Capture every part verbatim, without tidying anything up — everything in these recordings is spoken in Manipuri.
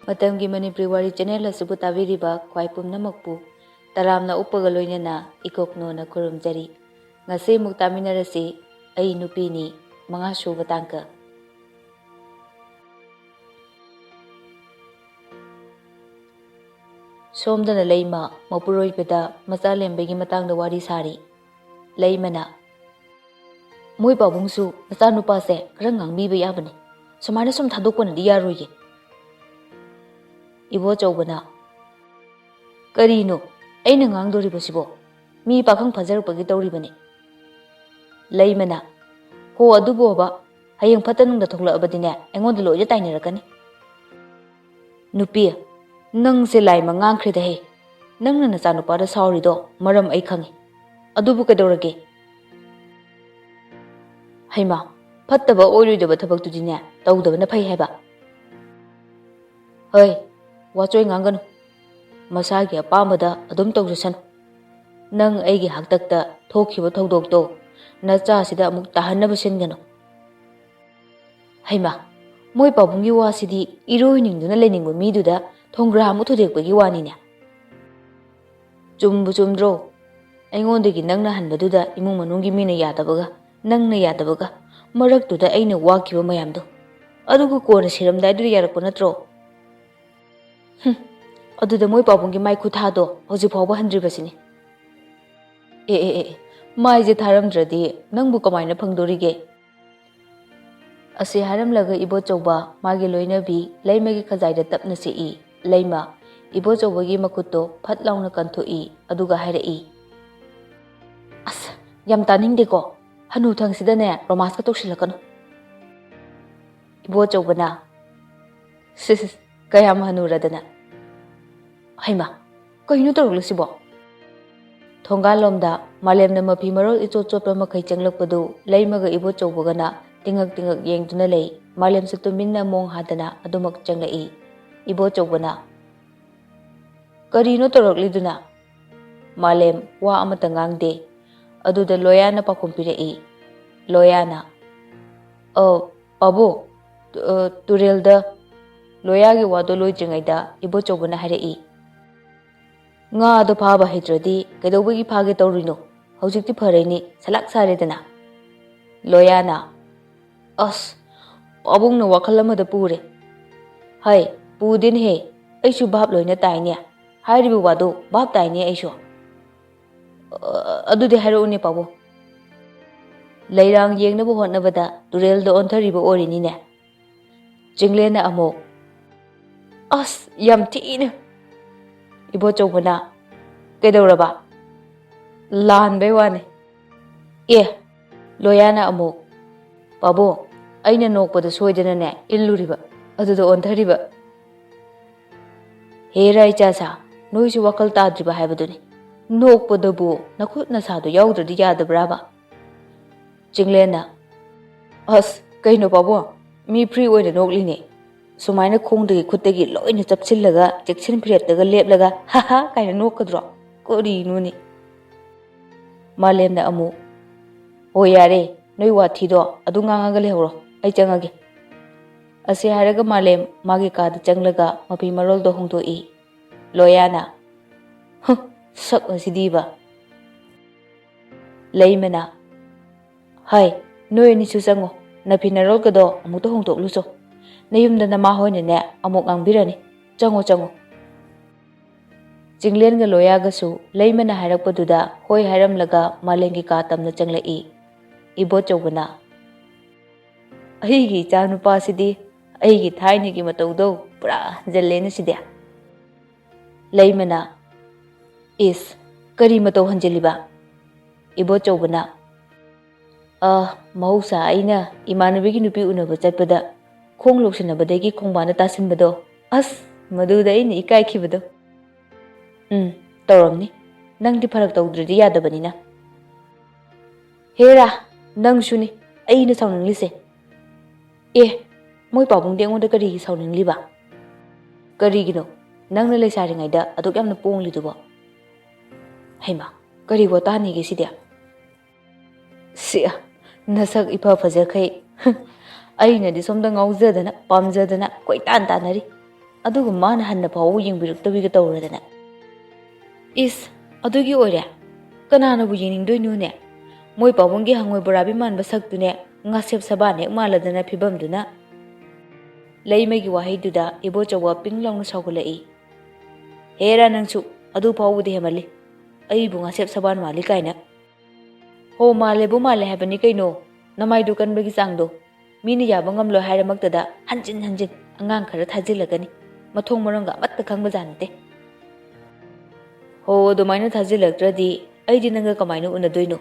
ꯃꯇꯝꯒꯤ ꯃꯅꯤꯄꯨꯔꯤ ꯋꯥꯔꯤ ꯆꯦꯅꯦꯜ ꯑꯁꯤꯕꯨ ꯇꯥꯕꯤꯔꯤꯕ ꯈ꯭ꯋꯥꯏ ꯄꯨꯝꯅꯃꯛꯄꯨ ꯇꯔꯥꯝꯅ ꯑꯣꯛꯄꯒ ꯂꯣꯏꯅꯅ ꯏꯀꯣꯛꯅꯣꯅ ꯈꯨꯔꯨꯝꯖꯔꯤ꯫ ꯉꯁꯤ ꯑꯃꯨꯛ ꯇꯥꯃꯤꯟꯅꯔꯁꯤ꯫ ꯑꯩ ꯅꯨꯄꯤꯅꯤ, ꯃꯉꯥ ꯁꯨꯕ ꯇꯥꯡꯀꯛ꯫ ꯁꯣꯝꯗꯅ ꯂꯩꯃ ꯃꯄꯨꯔꯣꯏꯕꯗ ꯃꯆꯥ ꯂꯦꯝꯕꯒꯤ ꯃꯇꯥꯡꯗ ꯋꯥꯔꯤ ꯁꯥꯔꯤ꯫ ꯂꯩꯃꯅ, "ꯃꯣꯏ ꯄꯥꯕꯨꯡꯁꯨ ꯃꯆꯥꯅꯨꯄꯥꯁꯦ ꯈꯔ ꯉꯥꯡꯕꯤꯕ ꯌꯥꯕꯅꯤ, ꯁꯨꯃꯥꯏꯅ ꯁꯨꯝ ꯊꯥꯗꯣꯛꯄꯅꯗꯤ ꯌꯥꯔꯣꯏꯌꯦ꯫" ꯏꯕꯣꯆꯧꯕꯅ, "ꯀꯔꯤꯅꯣ ꯑꯩꯅ ꯉꯥꯡꯗꯣꯔꯤꯕꯁꯤꯕꯣ? ꯃꯤ ꯄꯥꯈꯪ ꯐꯥꯖꯔꯛꯄꯒꯤ ꯇꯧꯔꯤꯕꯅꯤ꯫" ꯂꯩꯃꯅ, "ꯍꯣ ꯑꯗꯨꯕꯨꯕ, ꯍꯌꯦꯡ ꯐꯠꯇ ꯅꯨꯡꯗ ꯊꯣꯛꯂꯛꯑꯕꯗꯤꯅꯦ ꯑꯩꯉꯣꯟꯗ ꯂꯣꯏꯅ ꯇꯥꯏꯅꯔꯛꯀꯅꯤ꯫" "ꯅꯨꯄꯤ, ꯅꯪꯁꯦ ꯂꯥꯏꯃ ꯉꯥꯡꯈ꯭ꯔꯦꯗ ꯍꯦ꯫ ꯅꯪꯅ ꯅꯆꯥꯅꯨꯄꯥꯗ ꯁꯥꯎꯔꯤꯗꯣ ꯃꯔꯝ ꯑꯩ ꯈꯪꯉꯤ꯫ ꯑꯗꯨꯕꯨ ꯀꯩꯗꯧꯔꯒꯦ?" "ꯍꯩꯃꯥ, ꯐꯠꯇꯕ ꯑꯣꯏꯔꯣꯏꯗꯕ ꯊꯕꯛꯇꯨꯗꯤꯅꯦ ꯇꯧꯗꯕꯅ ꯐꯩ ꯍꯥꯏꯕ꯫" "ꯍꯣꯏ, ꯋꯥꯆꯣꯏ ꯉꯥꯡꯒꯅꯨ꯫ ꯃꯁꯥꯒꯤ ꯑꯄꯥꯝꯕꯗ ꯑꯗꯨꯝ ꯇꯧꯖꯁꯅꯨ꯫ ꯅꯪ ꯑꯩꯒꯤ ꯍꯥꯛꯇꯛꯇ ꯊꯣꯛꯈꯤꯕ ꯊꯧꯗꯣꯛꯇꯣ ꯅꯆꯥꯁꯤꯗ ꯑꯃꯨꯛ ꯇꯥꯍꯟꯅꯕ ꯁꯤꯟꯒꯅꯨ꯫" "ꯍꯩꯃꯥ, ꯃꯣꯏ ꯄꯥꯕꯨꯡꯒꯤ ꯋꯥꯁꯤꯗꯤ ꯏꯔꯣꯏꯅꯤꯡꯗꯨꯅ ꯂꯩꯅꯤꯡꯕ ꯃꯤꯗꯨꯗ ꯊꯣꯡꯒ꯭ꯔꯥ ꯑꯃꯨꯛ ꯊꯨꯗꯦꯛꯄꯒꯤ ꯋꯥꯅꯤꯅꯦ꯫" "ꯆꯨꯝꯕꯨ ꯆꯨꯝꯗ꯭ꯔꯣ? ꯑꯩꯉꯣꯟꯗꯒꯤ ꯅꯪꯅ ꯍꯟꯕꯗꯨꯗ ꯏꯃꯨꯡ ꯃꯅꯨꯡꯒꯤ ꯃꯤꯅ ꯌꯥꯗꯕꯒ, ꯅꯪꯅ ꯌꯥꯗꯕꯒ, ꯃꯔꯛꯇꯨꯗ ꯑꯩꯅ ꯋꯥꯈꯤꯕ ꯃꯌꯥꯝꯗꯣ, ꯑꯗꯨꯒ ꯀꯣꯟꯅ ꯁꯤꯔꯝꯗꯥꯏꯗꯨꯗ ꯌꯥꯔꯛꯄ ꯅꯠꯇ꯭ꯔꯣ?" "ꯍꯨꯝ, ꯑꯗꯨꯗ ꯃꯣꯏ ꯄꯥꯕꯨꯡꯒꯤ ꯃꯥꯏ ꯈꯨꯊꯥꯗꯣ ꯍꯧꯖꯤꯛ ꯐꯥꯎꯕ ꯍꯟꯗ꯭ꯔꯤꯕꯁꯤꯅꯤ꯫" "ꯑꯦ, ꯑꯦ, ꯑꯦ, ꯑꯦ, ꯃꯥꯏꯁꯦ ꯊꯥꯔꯝꯗ꯭ꯔꯗꯤ ꯅꯪꯕꯨ ꯀꯃꯥꯏꯅ ꯐꯪꯗꯣꯔꯤꯒꯦ?" ꯑꯁꯤ ꯍꯥꯏꯔꯝꯂꯒ ꯏꯕꯣꯆꯧꯕ ꯃꯥꯒꯤ ꯂꯣꯏꯅꯕꯤ ꯂꯩꯃꯒꯤ ꯈꯖꯥꯏꯗ ꯇꯞꯅ ꯆꯤꯛꯏ꯫ ꯂꯩꯃ ꯏꯕꯣꯆꯧꯕꯒꯤ ꯃꯈꯨꯠꯇꯣ ꯐꯠ ꯂꯥꯎꯅ ꯀꯟꯊꯣꯛꯏ, ꯑꯗꯨꯒ ꯍꯥꯏꯔꯛꯏ, "ꯑꯁ, ꯌꯥꯝ ꯇꯥꯅꯤꯡꯗꯦꯀꯣ, ꯍꯅꯨꯊꯪꯁꯤꯗꯅꯦ ꯔꯣꯃꯥꯟꯁꯀ ꯇꯧꯁꯤꯜꯂꯛꯀꯅꯨ꯫" ꯏꯕꯣꯆꯧꯕꯅ, "ꯁꯤꯁ, ꯀꯌꯥꯝ ꯍꯅꯨꯔꯗꯅ?" "ꯍꯩꯃꯥ, ꯀꯩꯅꯣ ꯇꯧꯔꯛꯂꯤꯁꯤꯕꯣ?" ꯊꯣꯡꯒꯥꯜꯂꯣꯝꯗ ꯃꯥꯂꯦꯝꯅ ꯃꯐꯤ ꯃꯔꯣꯜ ꯏꯆꯣꯠ ꯆꯣꯠꯄ ꯃꯈꯩ ꯆꯪꯂꯛꯄꯗꯨ ꯂꯩꯃꯒ ꯏꯕꯣꯆꯧꯕꯒꯅ ꯇꯤꯡꯉꯛ ꯇꯤꯡꯉꯛ ꯌꯦꯡꯗꯨꯅ ꯂꯩ꯫ ꯃꯥꯂꯦꯝꯁꯨ ꯇꯨꯃꯤꯟꯅ ꯃꯣꯡ ꯍꯥꯗꯅ ꯑꯗꯨꯃꯛ ꯆꯪꯂꯛꯏ꯫ ꯏꯕꯣꯆꯧꯕꯅ, "ꯀꯔꯤꯅꯣ ꯇꯧꯔꯛꯂꯤꯗꯨꯅ?" ꯃꯥꯂꯦꯝ ꯋꯥ ꯑꯃꯠꯇ ꯉꯥꯡꯗꯦ꯫ ꯑꯗꯨꯗ ꯂꯣꯌꯥꯅ ꯄꯥꯎꯈꯨꯝ ꯄꯤꯔꯛꯏ꯫ ꯂꯣꯌꯥꯅ, "ꯑ, ꯄꯥꯕꯨ, ꯇꯨ-, ꯑ, ꯇꯨꯔꯦꯜꯗ" ꯂꯣꯌꯥꯒꯤ ꯋꯥꯗꯣ ꯂꯣꯏꯗ꯭ꯔꯤꯉꯩꯗ ꯏꯕꯣꯆꯧꯕꯅ ꯍꯥꯏꯔꯛꯏ, "ꯉꯥꯗꯣ ꯐꯥꯕ ꯍꯩꯇ꯭ꯔꯗꯤ ꯀꯩꯗꯧꯕꯒꯤ ꯐꯥꯒꯦ ꯇꯧꯔꯤꯅꯣ? ꯍꯧꯖꯤꯛꯇꯤ ꯐꯔꯦꯅꯦ, ꯁꯂꯥꯛ ꯁꯥꯔꯦꯗꯅ꯫" ꯂꯣꯌꯥꯅ, "ꯑꯁ, ꯄꯥꯕꯨꯡꯅ ꯋꯥꯈꯜ ꯑꯃꯗ ꯄꯨꯔꯦ꯫" "ꯍꯩ, ꯄꯨꯗꯦꯅꯦꯍꯦ, ꯑꯩꯁꯨ ꯚꯥꯞ ꯂꯣꯏꯅ ꯇꯥꯏꯅꯦ꯫ ꯍꯥꯏꯔꯤꯕ ꯋꯥꯗꯨ ꯚꯥꯞ ꯇꯥꯏꯅꯦ ꯑꯩꯁꯨ꯫" "ꯑ, ꯑꯗꯨꯗꯤ ꯍꯥꯏꯔꯛꯎꯅꯦ, ꯄꯥꯕꯨꯡ꯫" "ꯂꯩꯔꯥꯡ ꯌꯦꯡꯅꯕ ꯍꯣꯠꯅꯕꯗ ꯇꯨꯔꯦꯜꯗ ꯑꯣꯟꯊꯔꯤꯕ ꯑꯣꯏꯔꯤꯅꯤꯅꯦ꯫" ꯆꯤꯡꯂꯦꯟꯅ ꯑꯃꯨꯛ, "ꯑꯁ, ꯌꯥꯝ ꯊꯤꯅ!" ꯏꯕꯣꯆꯧꯕꯅ, "ꯀꯩꯗꯧꯔꯕ?" "ꯂꯥꯟꯕꯩ ꯋꯥꯅꯤ꯫" "ꯑꯦ!" ꯂꯣꯌꯥꯅ ꯑꯃꯨꯛ, "ꯄꯥꯕꯨꯡ, ꯑꯩꯅ ꯅꯣꯛꯄꯗ ꯁꯣꯏꯗꯅꯅꯦ ꯏꯜꯂꯨꯔꯤꯕ, ꯑꯗꯨꯗ ꯑꯣꯟꯊꯔꯤꯕ꯫" "ꯍꯦꯔꯥ ꯏꯆꯥꯁꯥ, ꯅꯣꯏꯁꯨ ꯋꯥꯈꯜ ꯇꯥꯗ꯭ꯔꯤꯕ ꯍꯥꯏꯕꯗꯨꯅꯤ꯫ ꯅꯣꯛꯄꯗꯕꯨ ꯅꯈꯨꯠ ꯅꯁꯥꯗꯣ ꯌꯥꯎꯗ꯭ꯔꯗꯤ ꯌꯥꯗꯕ꯭ꯔꯥꯕ?" ꯆꯤꯡꯂꯦꯟꯅ, "ꯑꯁ, ꯀꯩꯅꯣ ꯄꯥꯕꯨꯡ, ꯃꯤ free ꯑꯣꯏꯅ ꯅꯣꯛꯂꯤꯅꯦ꯫ ꯁꯨꯃꯥꯏꯅ ꯈꯣꯡꯗꯒꯤ ꯈꯨꯠꯇꯒꯤ ꯂꯣꯏꯅ ꯆꯞꯁꯤꯜꯂꯒ ꯆꯦꯛꯁꯤꯟ ꯐꯤꯔꯦꯞꯇꯒ ꯂꯦꯞꯂꯒ 'ꯍꯥ ꯍꯥ' ꯀꯥꯏꯅ ꯅꯣꯛꯀꯗ꯭ꯔꯣ? ꯀꯔꯤꯅꯣꯅꯦ?" ꯃꯥꯂꯦꯝꯅ ꯑꯃꯨꯛ, "ꯍꯣꯏ ꯌꯥꯔꯦ, ꯅꯣꯏ ꯋꯥꯊꯤꯗꯣ ꯑꯗꯨ ꯉꯥꯡꯉꯒ ꯂꯩꯍꯧꯔꯣ, ꯑꯩ ꯆꯪꯉꯒꯦ꯫" ꯑꯁꯤ ꯍꯥꯏꯔꯒ ꯃꯥꯂꯦꯝ ꯃꯥꯒꯤ ꯀꯥꯗ ꯆꯪꯂꯒ ꯃꯐꯤ ꯃꯔꯣꯜꯗꯣ ꯍꯣꯡꯗꯣꯛꯏ꯫ ꯂꯣꯌꯥꯅ, "ꯍꯨꯝ, ꯁꯛ ꯑꯁꯤꯗꯤꯕ꯫" ꯂꯩꯃꯅ, "ꯍꯩ, ꯅꯣꯏ ꯑꯅꯤꯁꯨ ꯆꯪꯉꯣ, ꯅꯐꯤ ꯅꯔꯣꯜꯒꯗꯣ ꯑꯃꯨꯛꯇ ꯍꯣꯡꯗꯣꯛꯂꯨꯆꯣ꯫ ꯅꯌꯨꯝꯗ ꯅꯃꯥ ꯍꯣꯏꯅꯅꯦ ꯑꯃꯨꯛ ꯉꯥꯡꯕꯤꯔꯅꯤ꯫ ꯆꯪꯉꯣ, ꯆꯪꯉꯣ꯫" ꯆꯤꯡꯂꯦꯟꯒ ꯂꯣꯌꯥꯒꯁꯨ ꯂꯩꯃꯅ ꯍꯥꯏꯔꯛꯄꯗꯨꯗ ꯍꯣꯏ ꯍꯥꯏꯔꯝꯂꯒ ꯃꯥꯂꯦꯝꯒꯤ ꯀꯥ ꯇꯝꯅ ꯆꯪꯂꯛꯏ꯫ ꯏꯕꯣꯆꯧꯕꯅ, "ꯑꯩꯒꯤ ꯏꯆꯥ ꯅꯨꯄꯥꯁꯤꯗꯤ ꯑꯩꯒꯤ ꯊꯥꯏꯅꯒꯤ ꯃꯇꯧꯗꯣ ꯄꯨꯔꯥ ꯍꯟꯖꯜꯂꯦꯅꯦ ꯁꯤꯗꯤ꯫" ꯂꯩꯃꯅ, "ꯏꯁ, ꯀꯔꯤ ꯃꯇꯧ ꯍꯟꯖꯤꯜꯂꯤꯕ?" ꯏꯕꯣꯆꯧꯕꯅ, "ꯑ, ꯃꯍꯧꯁꯥ ꯑꯩꯅ ꯏꯃꯥꯟꯅꯕꯤꯒꯤ ꯅꯨꯄꯤ ꯎꯅꯕ ꯆꯠꯄꯗ ꯈꯣꯡ ꯂꯧꯁꯤꯟꯅꯕꯗꯒꯤ ꯈꯣꯡꯕꯥꯟꯗ ꯇꯥꯁꯤꯟꯕꯗꯣ, ꯑꯁ, ꯃꯗꯨꯗ ꯑꯩꯅ ꯏꯀꯥꯏꯈꯤꯕꯗꯣ꯫" "ꯎꯝ, ꯇꯧꯔꯝꯅꯤ꯫ ꯅꯪꯗꯤ ꯐꯔꯛ ꯇꯧꯗ꯭ꯔꯗꯤ ꯌꯥꯗꯕꯅꯤꯅ꯫" "ꯍꯦꯔꯥ, ꯅꯪꯁꯨꯅꯤ ꯑꯩꯅ ꯁꯥꯎꯅꯤꯡꯂꯤꯁꯦ꯫" "ꯑꯦ, ꯃꯣꯏ ꯄꯥꯕꯨꯡꯗꯤ ꯑꯩꯉꯣꯟꯗ ꯀꯔꯤꯒꯤ ꯁꯥꯎꯅꯤꯡꯂꯤꯕ? ꯀꯔꯤꯒꯤꯅꯣ ꯅꯪꯅ ꯂꯩꯁꯥꯔꯤꯉꯩꯗ ꯑꯗꯨꯛ ꯌꯥꯝꯅ ꯄꯣꯡꯂꯤꯗꯨꯕꯣ?" "ꯍꯩꯃꯥ, ꯀꯔꯤ ꯋꯥꯇꯥꯅꯤꯒꯦ ꯁꯤꯗꯤ?" "ꯁꯤ, ꯅꯁꯛ ꯏꯐ ꯐꯖꯈꯩ ꯑꯩꯅꯗꯤ ꯁꯣꯝꯗ ꯉꯥꯎꯖꯗꯅ ꯄꯥꯝꯖꯗꯅ ꯀꯣꯏꯇꯥꯟ ꯇꯥꯟꯅꯔꯤ, ꯑꯗꯨꯒ ꯃꯥꯅ ꯍꯟꯅ ꯐꯥꯎꯕ ꯌꯦꯡꯕꯤꯔꯛꯇꯕꯤꯒ ꯇꯧꯔꯗꯅ꯫ ꯏꯁ, ꯑꯗꯨꯒꯤ ꯑꯣꯏꯔꯦ? ꯀꯅꯥꯅꯕꯨ ꯌꯦꯡꯅꯤꯡꯗꯣꯏꯅꯣꯅꯦ? ꯃꯣꯏ ꯄꯥꯕꯨꯡꯒꯤ ꯍꯪꯉꯣꯏ ꯕꯣꯔꯥꯕꯤ ꯃꯥꯟꯕ ꯁꯛꯇꯨꯅꯦ, ꯉꯥꯁꯦꯞ ꯁꯕꯥꯟ ꯍꯦꯛ ꯃꯥꯜꯂꯗꯅ ꯐꯤꯕꯝꯗꯨꯅ꯫ ꯂꯩꯃꯒꯤ ꯋꯥꯍꯩꯗꯨꯗ ꯏꯕꯣꯆꯧꯕ ꯄꯤꯡ ꯂꯥꯎꯅ ꯁꯥꯎꯒꯠꯂꯛꯏ꯫ "ꯍꯦꯔꯥ ꯅꯪꯁꯨ, ꯑꯗꯨ ꯐꯥꯎꯕꯗꯤ ꯍꯦꯃꯜꯂꯤ꯫ ꯑꯩꯕꯨ ꯉꯥꯁꯦꯞ ꯁꯕꯥꯟ ꯃꯥꯜꯂꯤ ꯀꯥꯏꯅ꯫ ꯍꯣ, ꯃꯥꯜꯂꯦꯕꯨ ꯃꯥꯜꯂꯦ ꯍꯥꯏꯕꯅꯤ ꯀꯩꯅꯣ, ꯅꯃꯥꯏꯗꯨ ꯀꯟꯕꯒꯤ ꯆꯥꯡꯗꯣ꯫ ꯃꯤꯅ ꯌꯥꯕ ꯉꯝꯂꯣꯏ ꯍꯥꯏꯔꯃꯛꯇꯗ ꯍꯟꯖꯤꯟ ꯍꯟꯖꯤꯟ ꯑꯉꯥꯡ ꯈꯔ ꯊꯥꯖꯤꯜꯂꯒꯅꯤ, ꯃꯊꯣꯡ ꯃꯔꯝꯒ ꯑꯃꯠꯇ ꯈꯪꯕꯖꯥꯠ ꯅꯠꯇꯦ꯫ ꯍꯣ, ꯑꯗꯨꯃꯥꯏꯅ ꯊꯥꯖꯤꯜꯂꯛꯇ꯭ꯔꯗꯤ ꯑꯩꯗꯤ ꯅꯪꯒ ꯀꯃꯥꯏꯅ ꯎꯅꯗꯣꯏꯅꯣ?"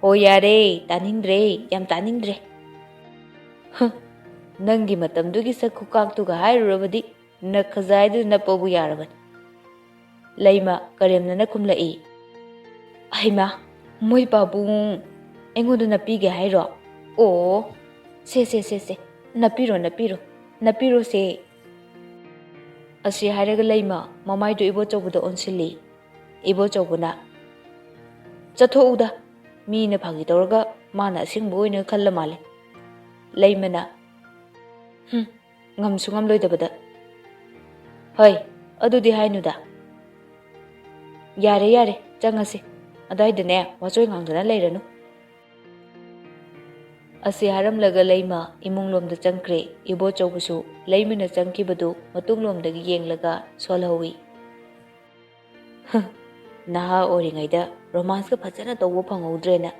"ꯍꯣ, ꯌꯥꯔꯦ, ꯇꯥꯅꯤꯡꯗ꯭ꯔꯦ, ꯌꯥꯝ ꯇꯥꯅꯤꯡꯗ꯭ꯔꯦ꯫ ꯍ, ꯅꯪꯒꯤ ꯃꯇꯝꯗꯨꯒꯤ ꯁꯛ ꯈꯨꯀꯥꯛꯇꯨꯒ ꯍꯥꯏꯔꯨꯔꯕꯗꯤ ꯅꯈꯖꯥꯏꯗꯨꯗ ꯅꯞꯄꯕꯨ ꯌꯥꯔꯕꯅꯤ꯫" ꯂꯩꯃ ꯀꯔꯦꯝꯅꯅ ꯈꯨꯝꯂꯛꯏ꯫ "ꯍꯩꯃꯥ, ꯃꯣꯏ ꯄꯥꯕꯨꯡ ꯑꯩꯉꯣꯟꯗ ꯅꯞꯄꯤꯒꯦ ꯍꯥꯏꯔꯣ? ꯑꯣ, ꯁꯦ, ꯁꯦ, ꯁꯦ, ꯁꯦ, ꯅꯞꯄꯤꯔꯣ, ꯅꯞꯄꯤꯔꯣ, ꯅꯞꯄꯤꯔꯣꯁꯦ꯫" ꯑꯁꯤ ꯍꯥꯏꯔꯒ ꯂꯩꯃ ꯃꯃꯥꯏꯗꯨ ꯏꯕꯣꯆꯧꯕꯗ ꯑꯣꯟꯁꯤꯜꯂꯤ꯫ ꯏꯕꯣꯆꯧꯕꯅ, "ꯆꯠꯊꯣꯛꯎꯗ, ꯃꯤꯅ ꯐꯥꯒꯤ ꯇꯧꯔꯒ ꯃꯥꯅ ꯑꯁꯦꯡꯕ ꯑꯣꯏꯅ ꯈꯜꯂ ꯃꯥꯜꯂꯦ꯫" ꯂꯩꯃꯅ, "ꯍꯨꯝ, ꯉꯝꯁꯨ ꯉꯝꯂꯣꯏꯗꯕꯗ꯫" "ꯍꯣꯏ, ꯑꯗꯨꯗꯤ ꯍꯥꯏꯅꯨꯗ꯫ ꯌꯥꯔꯦ, ꯌꯥꯔꯦ, ꯆꯪꯉꯁꯤ꯫ ꯑꯗꯥꯏꯗꯅꯦ ꯋꯥꯆꯣꯏ ꯉꯥꯡꯗꯅ ꯂꯩꯔꯅꯨ꯫" ꯑꯁꯤ ꯍꯥꯏꯔꯝꯂꯒ ꯂꯩꯃ ꯏꯃꯨꯡꯂꯣꯝꯗ ꯆꯪꯈ꯭ꯔꯦ꯫ ꯏꯕꯣꯆꯧꯕꯁꯨ ꯂꯩꯃꯅ ꯆꯪꯈꯤꯕꯗꯨ ꯃꯇꯨꯡꯂꯣꯝꯗꯒꯤ ꯌꯦꯡꯂꯒ ꯁꯣꯜꯍꯧꯏ꯫ "ꯍ, ꯅꯍꯥ ꯑꯣꯏꯔꯤꯉꯩꯗ ꯔꯣꯃꯥꯟꯁꯀ ꯐꯖꯅ ꯇꯧꯕ ꯐꯪꯍꯧꯗ꯭ꯔꯦꯅ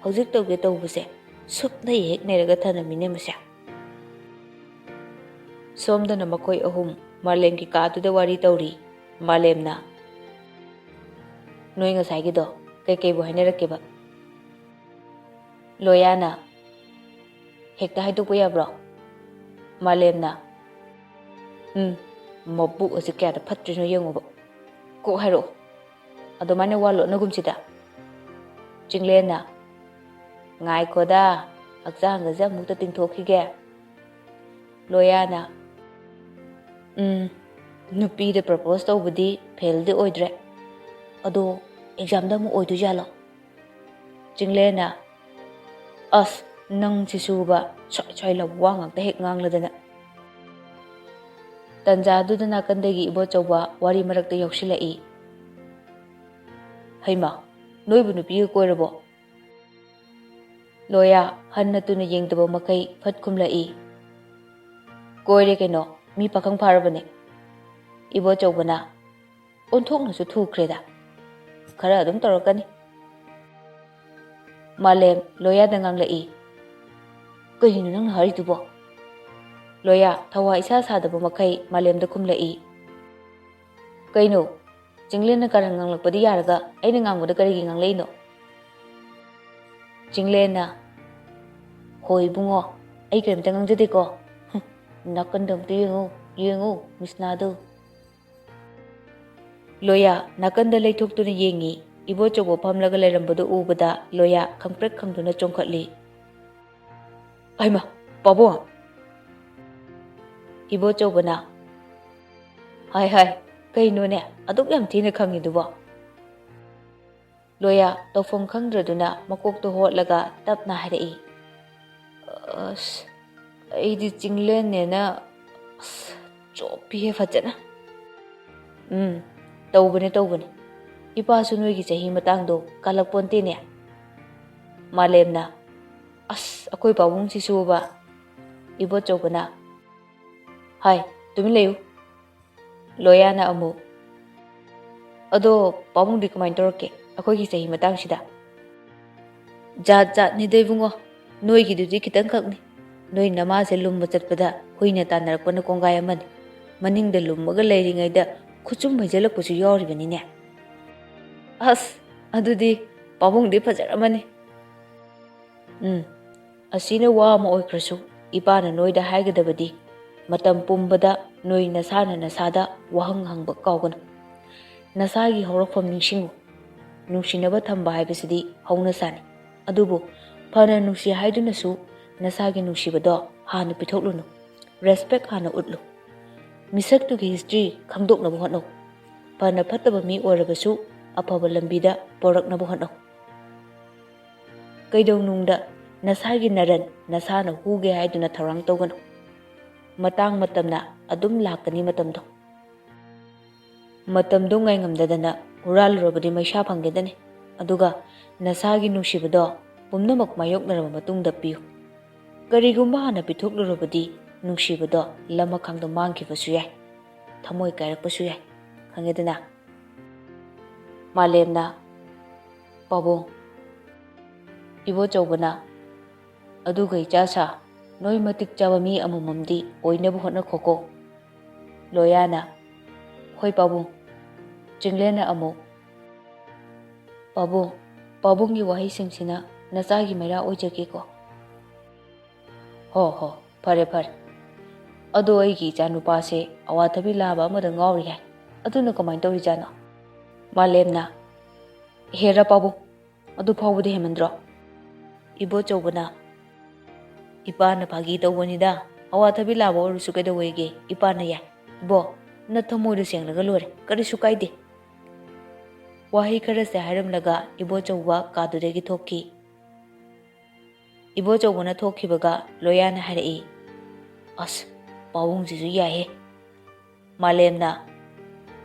ꯍꯧꯖꯤꯛ ꯇꯧꯒꯦ ꯇꯧꯕꯁꯦ ꯁꯨꯞꯅ ꯍꯦꯛ ꯅꯩꯔꯒ ꯊꯅꯝꯃꯤꯅꯦ ꯃꯁꯦ꯫" ꯁꯣꯝꯗꯅ ꯃꯈꯣꯏ ꯑꯍꯨꯝ ꯃꯥꯂꯦꯝꯒꯤ ꯀꯥꯗꯨꯗ ꯋꯥꯔꯤ ꯇꯧꯔꯤ꯫ ꯃꯥꯂꯦꯝꯅ, "ꯅꯣꯏ ꯉꯁꯥꯏꯒꯤꯗꯣ ꯀꯩꯀꯩꯕꯨ ꯍꯥꯏꯅꯔꯛꯀꯦꯕ?" ꯂꯣꯌꯥꯅ, "ꯍꯦꯛꯇ ꯍꯥꯏꯗꯣꯛꯄ ꯌꯥꯕ꯭ꯔꯣ?" ꯃꯥꯂꯦꯝꯅ, "ꯎꯝ, ꯃꯕꯨꯛ ꯑꯁꯤ ꯀꯌꯥꯗ ꯐꯠꯇ꯭ꯔꯤꯅꯣ ꯌꯦꯡꯉꯨꯕ꯫ ꯀꯣꯛ ꯍꯥꯏꯔꯛꯑꯣ꯫ ꯑꯗꯨꯃꯥꯏꯅ ꯋꯥ ꯂꯣꯠꯅꯒꯨꯝꯁꯤꯗ꯫" ꯆꯤꯡꯂꯦꯟꯅ, "ꯉꯥꯏꯈꯣꯗ, ꯍꯛꯆꯥꯡꯒꯁꯦ ꯑꯃꯨꯛꯇ ꯇꯤꯡꯊꯣꯛꯈꯤꯒꯦ꯫" ꯂꯣꯌꯥꯅ, "ꯎꯝ, ꯅꯨꯄꯤꯗ ꯄ꯭ꯔꯄꯣꯁ ꯇꯧꯕꯗꯤ ꯐꯦꯜꯗꯤ ꯑꯣꯏꯗ꯭ꯔꯦ꯫ ꯑꯗꯣ ꯑꯦꯛꯖꯥꯝꯗ ꯑꯃꯨꯛ ꯑꯣꯏꯗꯣꯏꯖꯥꯠꯂꯣ?" ꯆꯤꯡꯂꯦꯟꯅ, "ꯑꯁ, "ꯅꯪꯁꯤꯁꯨꯕ ꯁ꯭ꯋꯥꯏ ꯁ꯭ꯋꯥꯏ ꯂꯥꯎꯕ ꯋꯥ ꯉꯥꯛꯇ ꯍꯦꯛ ꯉꯥꯡꯂꯗꯅ"꯫ ꯇꯟꯖꯥꯗꯨꯗ ꯅꯥꯀꯟꯗꯒꯤ ꯏꯕꯣꯆꯧꯕ ꯋꯥꯔꯤ ꯃꯔꯛꯇ ꯌꯥꯎꯁꯤꯜꯂꯛꯏ꯫ "ꯍꯩꯃꯥ, ꯅꯣꯏꯕꯨ ꯅꯨꯄꯤꯒ ꯀꯣꯏꯔꯕꯣ?" ꯂꯣꯌꯥ ꯍꯟꯅ ꯇꯨꯅ ꯌꯦꯡꯗꯕ ꯃꯈꯩ ꯐꯠ ꯈꯨꯝꯂꯛꯏ꯫ "ꯀꯣꯏꯔꯦ ꯀꯩꯅꯣ, ꯃꯤ ꯄꯥꯈꯪ ꯐꯥꯔꯕꯅꯦ"꯫ ꯏꯕꯣꯆꯧꯕꯅ, "ꯑꯣꯟꯊꯣꯛꯅꯁꯨ ꯊꯨꯈ꯭ꯔꯦꯗ꯫ ꯈꯔ ꯑꯗꯨꯝ ꯇꯧꯔꯛꯀꯅꯤ"꯫ ꯃꯥꯂꯦꯝ ꯂꯣꯌꯥꯗ ꯉꯥꯡꯂꯛꯏ꯫ "ꯀꯔꯤꯅꯣ ꯅꯪꯅ ꯍꯥꯏꯔꯤꯗꯨꯕꯣ?" ꯂꯣꯌꯥ ꯊꯋꯥ ꯏꯁꯥ ꯁꯥꯗꯕ ꯃꯈꯩ ꯃꯥꯂꯦꯝꯗ ꯈꯨꯝꯂꯛꯏ꯫ "ꯀꯩꯅꯣ? ꯆꯤꯡꯂꯦꯟꯅ ꯀꯥꯔꯟ ꯉꯥꯡꯂꯛꯄꯗꯤ ꯌꯥꯔꯒ ꯑꯩꯅ ꯉꯥꯡꯕꯗ ꯀꯔꯤꯒꯤ ꯉꯥꯡꯂꯛꯏꯅꯣ?" ꯆꯤꯡꯂꯦꯟꯅ, "ꯍꯣꯏ ꯏꯕꯨꯡꯉꯣ, ꯑꯩ ꯀꯔꯤꯝꯇ ꯉꯥꯡꯖꯗꯦꯀꯣ꯫ ꯍꯨꯝ, ꯅꯥꯀꯟꯗ ꯑꯝꯇ ꯌꯦꯡꯉꯨ, ꯌꯦꯡꯉꯨ, ꯃꯤꯁꯅꯥꯗꯨ"꯫ ꯂꯣꯌꯥ ꯅꯥꯀꯟꯗ ꯂꯩꯊꯣꯛꯇꯨꯅ ꯌꯦꯡꯉꯤ꯫ ꯏꯕꯣꯆꯧꯕ ꯐꯝꯂꯒ ꯂꯩꯔꯝꯕꯗꯨ ꯎꯕꯗ ꯂꯣꯌꯥ ꯈꯪꯄ꯭ꯔꯦꯛ ꯈꯪꯗꯨꯅ ꯆꯣꯡꯈꯠꯂꯤ꯫ "ꯍꯩꯃꯥ, ꯄꯥꯕꯨꯡ!" ꯏꯕꯣꯆꯧꯕꯅ, "ꯍꯥꯏ ꯍꯥꯏ, ꯀꯩꯅꯣꯅꯦ ꯑꯗꯨꯛ ꯌꯥꯝ ꯊꯤꯅ ꯈꯪꯉꯤꯗꯨꯕꯣ?" ꯂꯣꯌꯥ ꯇꯧꯐꯝ ꯈꯪꯗ꯭ꯔꯗꯨꯅ ꯃꯀꯣꯛꯇꯣ ꯍꯣꯠꯂꯒ ꯇꯞꯅ ꯍꯥꯏꯔꯛꯏ꯫ "ꯑꯁ, ꯑꯩꯗꯤ ꯆꯤꯡꯂꯦꯟꯅꯦꯅ, ꯑꯁ, ꯆꯣꯞꯄꯤꯍꯦ ꯐꯖꯅ"꯫ "ꯎꯝ, ꯇꯧꯕꯅꯦ, ꯇꯧꯕꯅꯦ꯫ ꯏꯄꯥꯁꯨ ꯅꯣꯏꯒꯤ ꯆꯍꯤ ꯃꯇꯥꯡꯗꯣ ꯀꯥꯜꯂꯛꯄꯣꯟꯇꯦꯅꯦ"꯫ ꯃꯥꯂꯦꯝꯅ, "ꯑꯁ, ꯑꯩꯈꯣꯏ ꯄꯥꯕꯨꯡꯁꯤꯁꯨꯕ"꯫ ꯏꯕꯣꯆꯧꯕꯅ, "ꯍꯥꯏ, ꯇꯨꯃꯤꯟ ꯂꯩꯌꯨ"꯫ ꯂꯣꯌꯥꯅ ꯑꯃꯨꯛ, "ꯑꯗꯣ ꯄꯥꯕꯨꯡꯗꯤ ꯀꯃꯥꯏꯅ ꯇꯧꯔꯛꯀꯦ ꯑꯩꯈꯣꯏꯒꯤ ꯆꯍꯤ ꯃꯇꯥꯡꯁꯤꯗ?" "ꯖꯥꯠ ꯖꯥꯠꯅꯤꯗ ꯏꯕꯨꯡꯉꯣ, ꯅꯣꯏꯒꯤꯗꯨꯗꯤ ꯈꯤꯇꯪꯈꯛꯅꯤ꯫ ꯅꯣꯏ ꯅꯃꯥꯁꯦ ꯂꯨꯝꯕ ꯆꯠꯄꯗ ꯍꯨꯏꯅ ꯇꯥꯟꯅꯔꯛꯄꯅ ꯀꯣꯡꯒꯥꯏ ꯑꯃꯅꯤ꯫ ꯃꯅꯤꯡꯗ ꯂꯨꯝꯃꯒ ꯂꯩꯔꯤꯉꯩꯗ ꯈꯨꯆꯨꯝ ꯍꯩꯖꯜꯂꯛꯄꯁꯨ ꯌꯥꯎꯔꯤꯕꯅꯤꯅꯦ"꯫ "ꯑꯁ, ꯑꯗꯨꯗꯤ ꯄꯥꯕꯨꯡꯗꯤ ꯐꯖꯔꯝꯃꯅꯤ"꯫ "ꯎꯝ, ꯑꯁꯤꯅ ꯋꯥ ꯑꯃ ꯑꯣꯏꯈ꯭ꯔꯁꯨ, ꯏꯄꯥꯅ ꯅꯣꯏꯗ ꯍꯥꯏꯒꯗꯕꯗꯤ, ꯃꯇꯝ ꯄꯨꯝꯕꯗ ꯅꯣꯏ ꯅꯁꯥꯅ ꯅꯁꯥꯗ ꯋꯥꯍꯪ ꯍꯪꯕ ꯀꯥꯎꯒꯅꯨ꯫ ꯅꯁꯥꯒꯤ ꯍꯧꯔꯛꯐꯝ ꯅꯤꯡꯁꯤꯡꯉꯨ꯫ ꯅꯨꯡꯁꯤꯅꯕ ꯊꯝꯕ ꯍꯥꯏꯕꯁꯤꯗꯤ ꯍꯧꯅꯁꯥꯅꯤ꯫ ꯑꯗꯨꯕꯨ ꯐꯅ ꯅꯨꯡꯁꯤ ꯍꯥꯏꯗꯨꯅꯁꯨ ꯅꯁꯥꯒꯤ ꯅꯨꯡꯁꯤꯕꯗꯣ ꯍꯥꯟꯅ ꯄꯤꯊꯣꯛꯂꯨꯅꯨ꯫ ꯔꯦꯁꯄꯦꯛ ꯍꯥꯟꯅ ꯎꯠꯂꯨ꯫ ꯃꯤꯁꯛꯇꯨꯒꯤ ꯍꯤꯁꯇ꯭ꯔꯤ ꯈꯪꯗꯣꯛꯅꯕ ꯍꯣꯠꯅꯧ꯫ ꯐꯅ ꯐꯠꯇꯕ ꯃꯤ ꯑꯣꯏꯔꯕꯁꯨ ꯑꯐꯕ ꯂꯝꯕꯤꯗ ꯄꯣꯔꯛꯅꯕ ꯍꯣꯠꯅꯧ"꯫ ꯀꯩꯗꯧꯅꯨꯡꯗ ꯅꯁꯥꯒꯤ ꯅꯔꯟ ꯅꯁꯥꯅ ꯍꯨꯒꯦ ꯍꯥꯏꯗꯨꯅ ꯊꯧꯔꯥꯡ ꯇꯧꯒꯅꯨ꯫ ꯃꯇꯥꯡ ꯃꯇꯝꯅ ꯑꯗꯨꯝ ꯂꯥꯛꯀꯅꯤ ꯃꯇꯝꯗꯣ꯫ ꯃꯇꯝꯗꯨ ꯉꯥꯏꯉꯝꯗꯗꯅ ꯍꯨꯔꯥꯜꯂꯨꯔꯕꯗꯤ ꯃꯩꯁꯥ ꯐꯪꯒꯗꯅꯤ꯫ ꯑꯗꯨꯒ ꯅꯁꯥꯒꯤ ꯅꯨꯡꯁꯤꯕꯗꯣ ꯄꯨꯝꯅꯃꯛ ꯃꯥꯌꯣꯛꯅꯔꯕ ꯃꯇꯨꯡꯗ ꯄꯤꯌꯨ꯫ ꯀꯔꯤꯒꯨꯝꯕ ꯍꯥꯟꯅ ꯄꯤꯊꯣꯛꯂꯨꯔꯕꯗꯤ ꯅꯨꯡꯁꯤꯕꯗꯣ ꯂꯃꯈꯥꯡꯗ ꯃꯥꯡꯈꯤꯕꯁꯨ ꯌꯥꯏ꯫ ꯊꯃꯣꯏ ꯀꯥꯏꯔꯛꯄꯁꯨ ꯌꯥꯏ꯫ ꯈꯪꯉꯦꯗꯅ? ꯃꯥꯂꯦꯝꯅ, "ꯄꯥꯕꯨꯡ꯫" ꯏꯕꯣꯆꯧꯕꯅ, "ꯑꯗꯨꯒ ꯏꯆꯥ ꯁꯥ, ꯅꯣꯏ ꯃꯇꯤꯛ ꯆꯥꯕ ꯃꯤ ꯑꯃꯃꯝꯗꯤ ꯑꯣꯏꯅꯕ ꯍꯣꯠꯅꯈꯣꯀꯣ꯫" ꯂꯣꯌꯥꯅ, "ꯍꯣꯏ ꯄꯥꯕꯨꯡ꯫" ꯆꯤꯡꯂꯦꯟꯅ ꯑꯃꯨꯛ, "ꯄꯥꯕꯨꯡ, ꯄꯥꯕꯨꯡꯒꯤ ꯋꯥꯍꯩꯁꯤꯡꯁꯤꯅ ꯅꯆꯥꯒꯤ ꯃꯩꯔꯥ ꯑꯣꯏꯖꯒꯦꯀꯣ꯫" "ꯍꯣ ꯍꯣ, ꯐꯔꯦ ꯐꯔꯦ꯫ ꯑꯗꯣ ꯑꯩꯒꯤ ꯏꯆꯥꯅꯨꯄꯥꯁꯦ ꯑꯋꯥꯊꯕꯤ ꯂꯥꯕ ꯑꯃꯗ ꯉꯥꯎꯔꯤ ꯍꯥꯏ꯫ ꯑꯗꯨꯅ ꯀꯃꯥꯏꯅ ꯇꯧꯔꯤꯖꯥꯠꯅꯣ?" ꯃꯥꯂꯦꯝꯅ, "ꯍꯦꯔꯥ ꯄꯥꯕꯨꯡ, ꯑꯗꯨ ꯐꯥꯎꯕꯗꯤ ꯍꯦꯟꯃꯟꯗ꯭ꯔꯣ?" ꯏꯕꯣꯆꯧꯕꯅ, "ꯏꯄꯥꯅ ꯐꯥꯒꯤ ꯇꯧꯕꯅꯤꯗ꯫ ꯑꯋꯥꯊꯕꯤ ꯂꯥꯕ ꯑꯣꯏꯔꯁꯨ ꯀꯩꯗꯧꯋꯦꯒꯦ? ꯏꯄꯥꯅ ꯌꯥꯏ꯫ ꯏꯕꯣ, ꯅꯊꯃꯣꯏꯗꯣ ꯁꯦꯡꯂꯒ ꯂꯣꯏꯔꯦ꯫ ꯀꯔꯤꯁꯨ ꯀꯥꯏꯗꯦ꯫" ꯋꯥꯍꯩ ꯈꯔꯁꯦ ꯍꯥꯏꯔꯝꯂꯒ ꯏꯕꯣꯆꯧꯕ ꯀꯥꯗꯨꯗꯒꯤ ꯊꯣꯛꯈꯤ꯫ ꯏꯕꯣꯆꯧꯕꯅ ꯊꯣꯛꯈꯤꯕꯒ ꯂꯣꯌꯥꯅ ꯍꯥꯏꯔꯛꯏ, "ꯑꯁ, ꯄꯥꯕꯨꯡꯁꯤꯁꯨ ꯌꯥꯏꯍꯦ꯫" ꯃꯥꯂꯦꯝꯅ,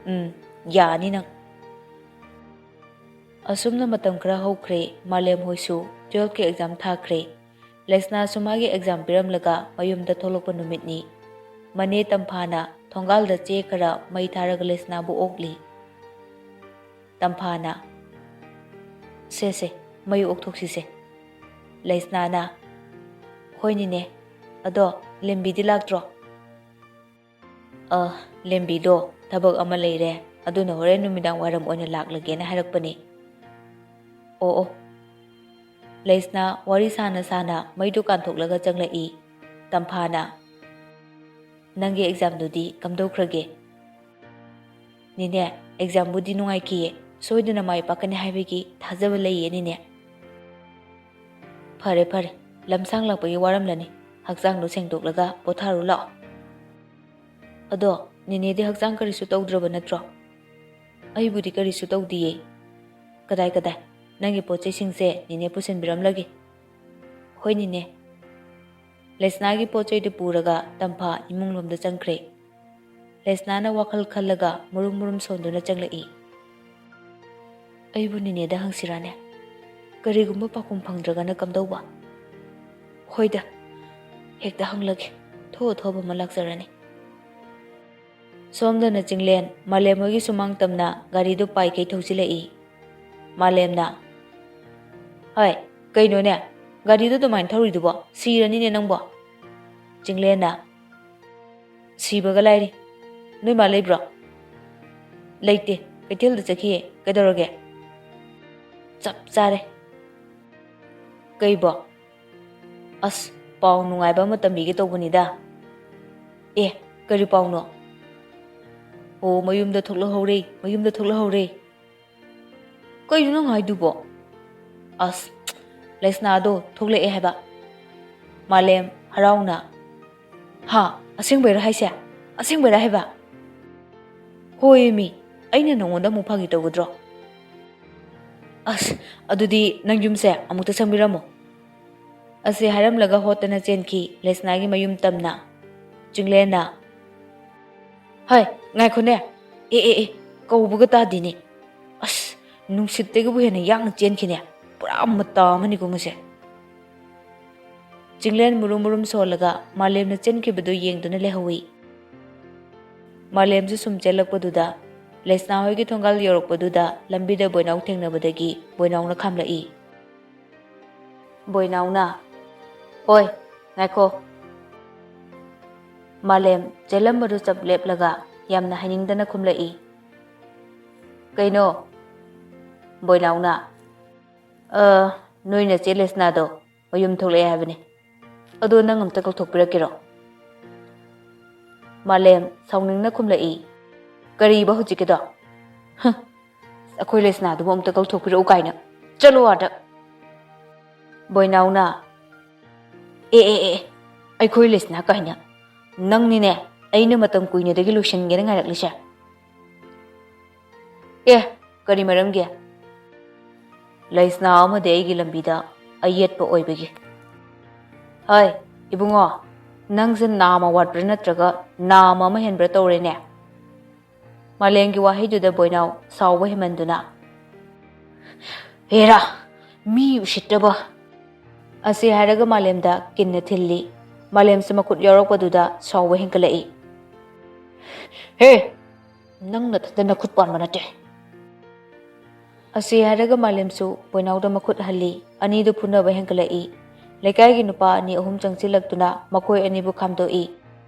"ꯎꯝ, ꯌꯥꯅꯤ ꯅꯪ꯫" ꯑꯁꯨꯝꯅ ꯃꯇꯝ ꯈꯔ ꯍꯧꯈ꯭ꯔꯦ꯫ ꯃꯥꯂꯦꯝ ꯍꯣꯏꯁꯨ twelfth ꯀꯤ exam ꯊꯥꯈ꯭ꯔꯦ꯫ ꯂꯩꯁꯅꯥꯁꯨ ꯃꯥꯒꯤ exam ꯄꯤꯔꯝꯂꯒ ꯃꯌꯨꯝꯗ ꯊꯣꯛꯂꯛꯄ ꯅꯨꯃꯤꯠꯅꯤ꯫ ꯃꯅꯦ ꯇꯝꯐꯥꯅ ꯊꯣꯡꯒꯥꯜꯗ ꯆꯦ ꯈꯔ ꯃꯩ ꯊꯥꯔꯒ ꯂꯩꯁꯅꯥꯕꯨ ꯑꯣꯛꯂꯤ꯫ ꯇꯝꯐꯥꯅ, "ꯁꯦ ꯁꯦ, ꯃꯩ ꯑꯣꯛꯊꯣꯛꯁꯤꯁꯦ꯫" ꯂꯩꯁꯅꯥꯅ, "ꯍꯣꯏꯅꯤꯅꯦ, ꯑꯗꯣ ꯂꯦꯝꯕꯤꯗꯤ ꯂꯥꯛꯇ꯭ꯔꯣ?" "ꯑ, ꯂꯦꯝꯕꯤꯗꯣ ꯊꯕꯛ ꯑꯃ ꯂꯩꯔꯦ, ꯑꯗꯨꯅ ꯍꯣꯔꯦꯟ ꯅꯨꯃꯤꯗꯥꯡ ꯋꯥꯏꯔꯝ ꯑꯣꯏꯅ ꯂꯥꯛꯂꯒꯦꯅ ꯍꯥꯏꯔꯛꯄꯅꯦ꯫" "ꯑꯣ ꯑꯣ꯫" ꯂꯩꯁꯅꯥ ꯋꯥꯔꯤ ꯁꯥꯅ ꯁꯥꯅ ꯃꯩꯗꯨ ꯀꯥꯟꯊꯣꯛꯂꯒ ꯆꯪꯂꯛꯏ꯫ ꯇꯝꯐꯥꯅ, "ꯅꯪꯒꯤ exam ꯗꯨꯗꯤ ꯀꯝꯗꯧꯈ꯭ꯔꯒꯦ?" "ꯅꯦꯅꯦ, exam ꯕꯨꯗꯤ ꯅꯨꯡꯉꯥꯏꯈꯤꯌꯦ꯫ ꯁꯣꯏꯗꯅ ꯃꯥꯏ ꯄꯥꯛꯀꯅꯤ ꯍꯥꯏꯕꯒꯤ ꯊꯥꯖꯕ ꯂꯩꯌꯦ ꯅꯦꯅꯦ꯫" "ꯐꯔꯦ ꯐꯔꯦ, ꯂꯝꯁꯥꯡ ꯂꯥꯛꯄꯒꯤ ꯋꯥꯔꯝꯂꯅꯤ꯫ ꯍꯛꯆꯥꯡꯗꯣ ꯁꯦꯡꯗꯣꯛꯂꯒ ꯄꯣꯊꯥꯔꯨ ꯂꯥꯛꯑꯣ꯫" "ꯑꯗꯣ, ꯅꯦꯅꯦꯗꯤ ꯍꯛꯆꯥꯡ ꯀꯔꯤꯁꯨ ꯇꯧꯗ꯭ꯔꯕ ꯅꯠꯇ꯭ꯔꯣ?" "ꯑꯩꯕꯨꯗꯤ ꯀꯔꯤꯁꯨ ꯇꯧꯗꯤꯌꯦ꯫" "ꯀꯗꯥꯏ ꯀꯗꯥꯏ? ꯅꯪꯒꯤ ꯄꯣꯠ ꯆꯩꯁꯤꯡꯁꯦ ꯅꯦꯅꯦ ꯄꯨꯁꯤꯟꯕꯤꯔꯝꯂꯒꯦ꯫" "ꯍꯣꯏ ꯅꯦꯅꯦ꯫" ꯂꯩꯁꯅꯥꯒꯤ ꯄꯣꯠ ꯆꯩꯗꯨ ꯄꯨꯔꯒ ꯇꯝꯐꯥ ꯏꯃꯨꯡꯂꯣꯝꯗ ꯆꯪꯈ꯭ꯔꯦ꯫ ꯂꯩꯁꯅꯥꯅ ꯋꯥꯈꯜ ꯈꯜꯂꯒ ꯃꯨꯔꯨꯝ ꯃꯨꯔꯨꯝ ꯁꯣꯟꯗꯨꯅ ꯆꯪꯂꯛꯏ꯫ "ꯑꯩꯕꯨ ꯅꯦꯅꯦꯗ ꯍꯪꯁꯤꯔꯥꯅꯦ? ꯀꯔꯤꯒꯨꯝꯕ ꯄꯥꯎꯈꯨꯝ ꯐꯪꯗ꯭ꯔꯒꯅ ꯀꯝꯗꯧꯕ?" "ꯍꯣꯏꯗ, ꯍꯦꯛꯇ ꯍꯪꯂꯒꯦ꯫ ꯊꯣꯛꯑ ꯊꯣꯛꯑꯕ ꯑꯃ ꯂꯥꯛꯆꯔꯅꯤ꯫" ꯁꯣꯝꯗꯅ ꯆꯤꯡꯂꯦꯟ ꯃꯥꯂꯦꯝ ꯍꯣꯏꯒꯤ ꯁꯨꯃꯥꯡ ꯇꯝꯅ ꯒꯥꯔꯤꯗꯨ ꯄꯥꯏꯈꯩ ꯊꯧꯖꯤꯜꯂꯛꯏ꯫ ꯃꯥꯂꯦꯝꯅ, "ꯍꯣꯏ, ꯀꯩꯅꯣꯅꯦ? ꯒꯥꯔꯤꯗꯨ ꯑꯗꯨꯃꯥꯏꯅ ꯊꯧꯔꯤꯗꯨꯕꯣ? ꯁꯤꯔꯅꯤꯅꯦ ꯅꯪꯕꯣ꯫" ꯆꯤꯡꯂꯦꯟꯅ, "ꯁꯤꯕꯒ ꯂꯥꯏꯔꯤ꯫ ꯅꯣꯏ ꯃꯥ ꯂꯩꯕ꯭ꯔꯣ?" "ꯂꯩꯇꯦ, ꯀꯩꯊꯦꯜꯗ ꯆꯠꯈꯤꯌꯦ꯫ ꯀꯩꯗꯧꯔꯒꯦ?" "ꯆꯞ ꯆꯥꯔꯦ꯫" "ꯀꯩꯕꯣ?" "ꯑꯁ, ꯄꯥꯎ ꯅꯨꯡꯉꯥꯏꯕ ꯑꯃ ꯇꯝꯕꯤꯒꯦ ꯇꯧꯕꯅꯤꯗ꯫" "ꯑꯦ, ꯀꯔꯤ ꯄꯥꯎꯅꯣ?" "ꯑꯣ, ꯃꯌꯨꯝꯗ ꯊꯣꯛꯂꯛꯍꯧꯔꯦ, ꯃꯌꯨꯝꯗ ꯊꯣꯛꯂꯛꯍꯧꯔꯦ꯫" "ꯀꯩꯅꯣ ꯅꯪ ꯍꯥꯏꯗꯨꯕꯣ?" "ꯑꯁ, ꯂꯩꯁꯅꯥꯗꯣ ꯊꯣꯛꯂꯛꯑꯦ ꯍꯥꯏꯕ꯫" ꯃꯥꯂꯦꯝ ꯍꯔꯥꯎꯅ, "ꯍꯥ, ꯑꯁꯦꯡꯕꯩꯔꯣ ꯍꯥꯏꯁꯦ? ꯑꯁꯦꯡꯕꯩꯔꯣ ꯍꯥꯏꯕ?" "ꯍꯣꯏꯃꯤ, ꯑꯩꯅ ꯅꯉꯣꯟꯗ ꯑꯃꯨꯛ ꯐꯥꯒꯤ ꯇꯧꯒꯗ꯭ꯔꯣ?" "ꯑꯁ, ꯑꯗꯨꯗꯤ ꯅꯪ ꯌꯨꯝꯁꯦ ꯑꯃꯨꯛꯇ ꯆꯪꯕꯤꯔꯝꯃꯣ꯫" ꯑꯁꯤ ꯍꯥꯏꯔꯝꯂꯒ ꯍꯣꯠꯇꯅ ꯆꯦꯟꯈꯤ ꯂꯩꯁꯅꯥꯒꯤ ꯃꯌꯨꯝ ꯇꯝꯅ꯫ ꯆꯤꯡꯂꯦꯟꯅ, "ꯍꯩ, ꯉꯥꯏꯈꯣꯅꯦ꯫ ꯑꯦ, ꯑꯦ, ꯑꯦ, ꯀꯧꯕꯒ ꯇꯥꯗꯦꯅꯦ꯫ ꯑꯁ, ꯅꯨꯡꯁꯤꯠꯇꯒꯤꯕꯨ ꯍꯦꯟꯅ ꯌꯥꯡꯅ ꯆꯦꯟꯈꯤꯅꯦ꯫ ꯄꯨꯔꯥ ꯃꯇꯥ ꯑꯃꯅꯤꯀꯣ ꯃꯁꯦ꯫" ꯆꯤꯡꯂꯦꯟ ꯃꯨꯔꯨꯝ ꯃꯨꯔꯨꯝ ꯁꯣꯜꯂꯒ ꯃꯥꯂꯦꯝꯅ ꯆꯦꯟꯈꯤꯕꯗꯨ ꯌꯦꯡꯗꯨꯅ ꯂꯩꯍꯧꯏ꯫ ꯃꯥꯂꯦꯝꯁꯨ ꯁꯨꯝ ꯆꯦꯜꯂꯛꯄꯗꯨꯗ, ꯂꯩꯁꯅꯥ ꯍꯣꯏꯒꯤ ꯊꯣꯡꯒꯥꯜ ꯌꯧꯔꯛꯄꯗꯨꯗ ꯂꯝꯕꯤꯗ ꯕꯣꯏꯅꯥꯎ ꯊꯦꯡꯅꯕꯗꯒꯤ ꯕꯣꯏꯅꯥꯎꯅ ꯈꯥꯝꯂꯛꯏ꯫ ꯕꯣꯏꯅꯥꯎꯅ, "ꯑꯣꯏ, ꯉꯥꯏꯈꯣ꯫" ꯃꯥꯂꯦꯝ ꯆꯦꯜꯂꯝꯕꯗꯨ ꯆꯞ ꯂꯦꯞꯂꯒ ꯌꯥꯝꯅ ꯍꯥꯏꯅꯤꯡꯗꯅ ꯈꯨꯝꯂꯛꯏ꯫ "ꯀꯩꯅꯣ?" ꯕꯣꯏꯅꯥꯎꯅ, "ꯑ, ꯅꯣꯏ ꯅꯆꯦ ꯂꯩꯁꯅꯥꯗꯣ ꯃꯌꯨꯝ ꯊꯣꯛꯂꯛꯑꯦ ꯍꯥꯏꯕꯅꯤ꯫ ꯑꯗꯣ ꯅꯪ ꯑꯝꯇ ꯀꯧꯊꯣꯛꯄꯤꯔꯛꯀꯦꯔꯣ?" ꯃꯥꯂꯦꯝ ꯁꯥꯎꯅꯤꯡꯅ ꯈꯨꯝꯂꯛꯏ꯫ "ꯀꯔꯤꯕ ꯍꯧꯖꯤꯛꯀꯤꯗꯣ? ꯍ, ꯑꯩꯈꯣꯏ ꯂꯩꯁꯅꯥꯗꯨꯕꯨ ꯑꯝꯇ ꯀꯧꯊꯣꯛꯄꯤꯔꯛꯎ ꯀꯥꯏꯅ꯫ ꯆꯠꯂꯣ ꯑꯥꯗ꯫" ꯕꯣꯏꯅꯥꯎꯅ, "ꯑꯦ, ꯑꯦ, ꯑꯦ, ꯑꯩꯈꯣꯏ ꯂꯩꯁꯅꯥ ꯀꯥꯏꯅ꯫ ꯅꯪꯅꯤꯅꯦ ꯑꯩꯅ ꯃꯇꯝ ꯀꯨꯏꯅꯗꯒꯤ ꯂꯣꯏꯁꯤꯟꯒꯦꯅ ꯉꯥꯏꯔꯛꯂꯤꯁꯦ꯫ ꯑꯦ, ꯀꯔꯤ ꯃꯔꯝꯒꯤ?" "ꯂꯩꯁꯅꯥ ꯑꯃꯗꯤ ꯑꯩꯒꯤ ꯂꯝꯕꯤꯗ ꯑꯌꯦꯠꯄ ꯑꯣꯏꯕꯒꯤ꯫" "ꯑꯩ, ꯏꯕꯨꯡꯉꯣ, ꯅꯪꯁꯦ ꯅꯥꯝꯃ ꯋꯥꯠꯄ꯭ꯔꯥ ꯅꯠꯇ꯭ꯔꯒ ꯅꯥꯝꯃ ꯑꯃ ꯍꯦꯟꯕ꯭ꯔꯥ ꯇꯧꯔꯦꯅꯦ?" ꯃꯥꯂꯦꯝꯒꯤ ꯋꯥꯍꯩꯗꯨꯗ ꯕꯣꯏꯅꯥꯎ ꯁꯥꯎꯕ ꯍꯦꯟꯃꯟꯗꯨꯅ, "ꯍꯦꯔꯥ, ꯃꯤ ꯎꯁꯤꯠꯇꯕ!" ꯑꯁꯤ ꯍꯥꯏꯔꯒ ꯃꯥꯂꯦꯝꯗ ꯀꯤꯟꯅ ꯊꯤꯜꯂꯤ꯫ ꯃꯥꯂꯦꯝꯁꯨ ꯃꯈꯨꯠ ꯌꯥꯎꯔꯛꯄꯗꯨꯗ ꯁꯥꯎꯕ ꯍꯦꯟꯒꯠꯂꯛꯏ꯫ "ꯍꯦ, ꯅꯪ ꯅꯊꯟꯇ ꯅꯈꯨꯠ ꯄꯥꯟꯕ ꯅꯠꯇꯦ!" ꯑꯁꯤ ꯍꯥꯏꯔꯒ ꯃꯥꯂꯦꯝꯁꯨ ꯕꯣꯏꯅꯥꯎꯗ ꯃꯈꯨꯠ ꯍꯜꯂꯤ꯫ ꯑꯅꯤꯗꯨ ꯐꯨꯅꯕ ꯍꯦꯟꯒꯠꯂꯛꯏ꯫ ꯂꯩꯀꯥꯏꯒꯤ ꯅꯨꯄꯥ ꯑꯅꯤ ꯑꯍꯨꯝ ꯆꯪꯁꯤꯜꯂꯛꯇꯨꯅ ꯃꯈꯣꯏ ꯑꯅꯤꯕꯨ ꯈꯥꯝꯗꯣꯛꯏ꯫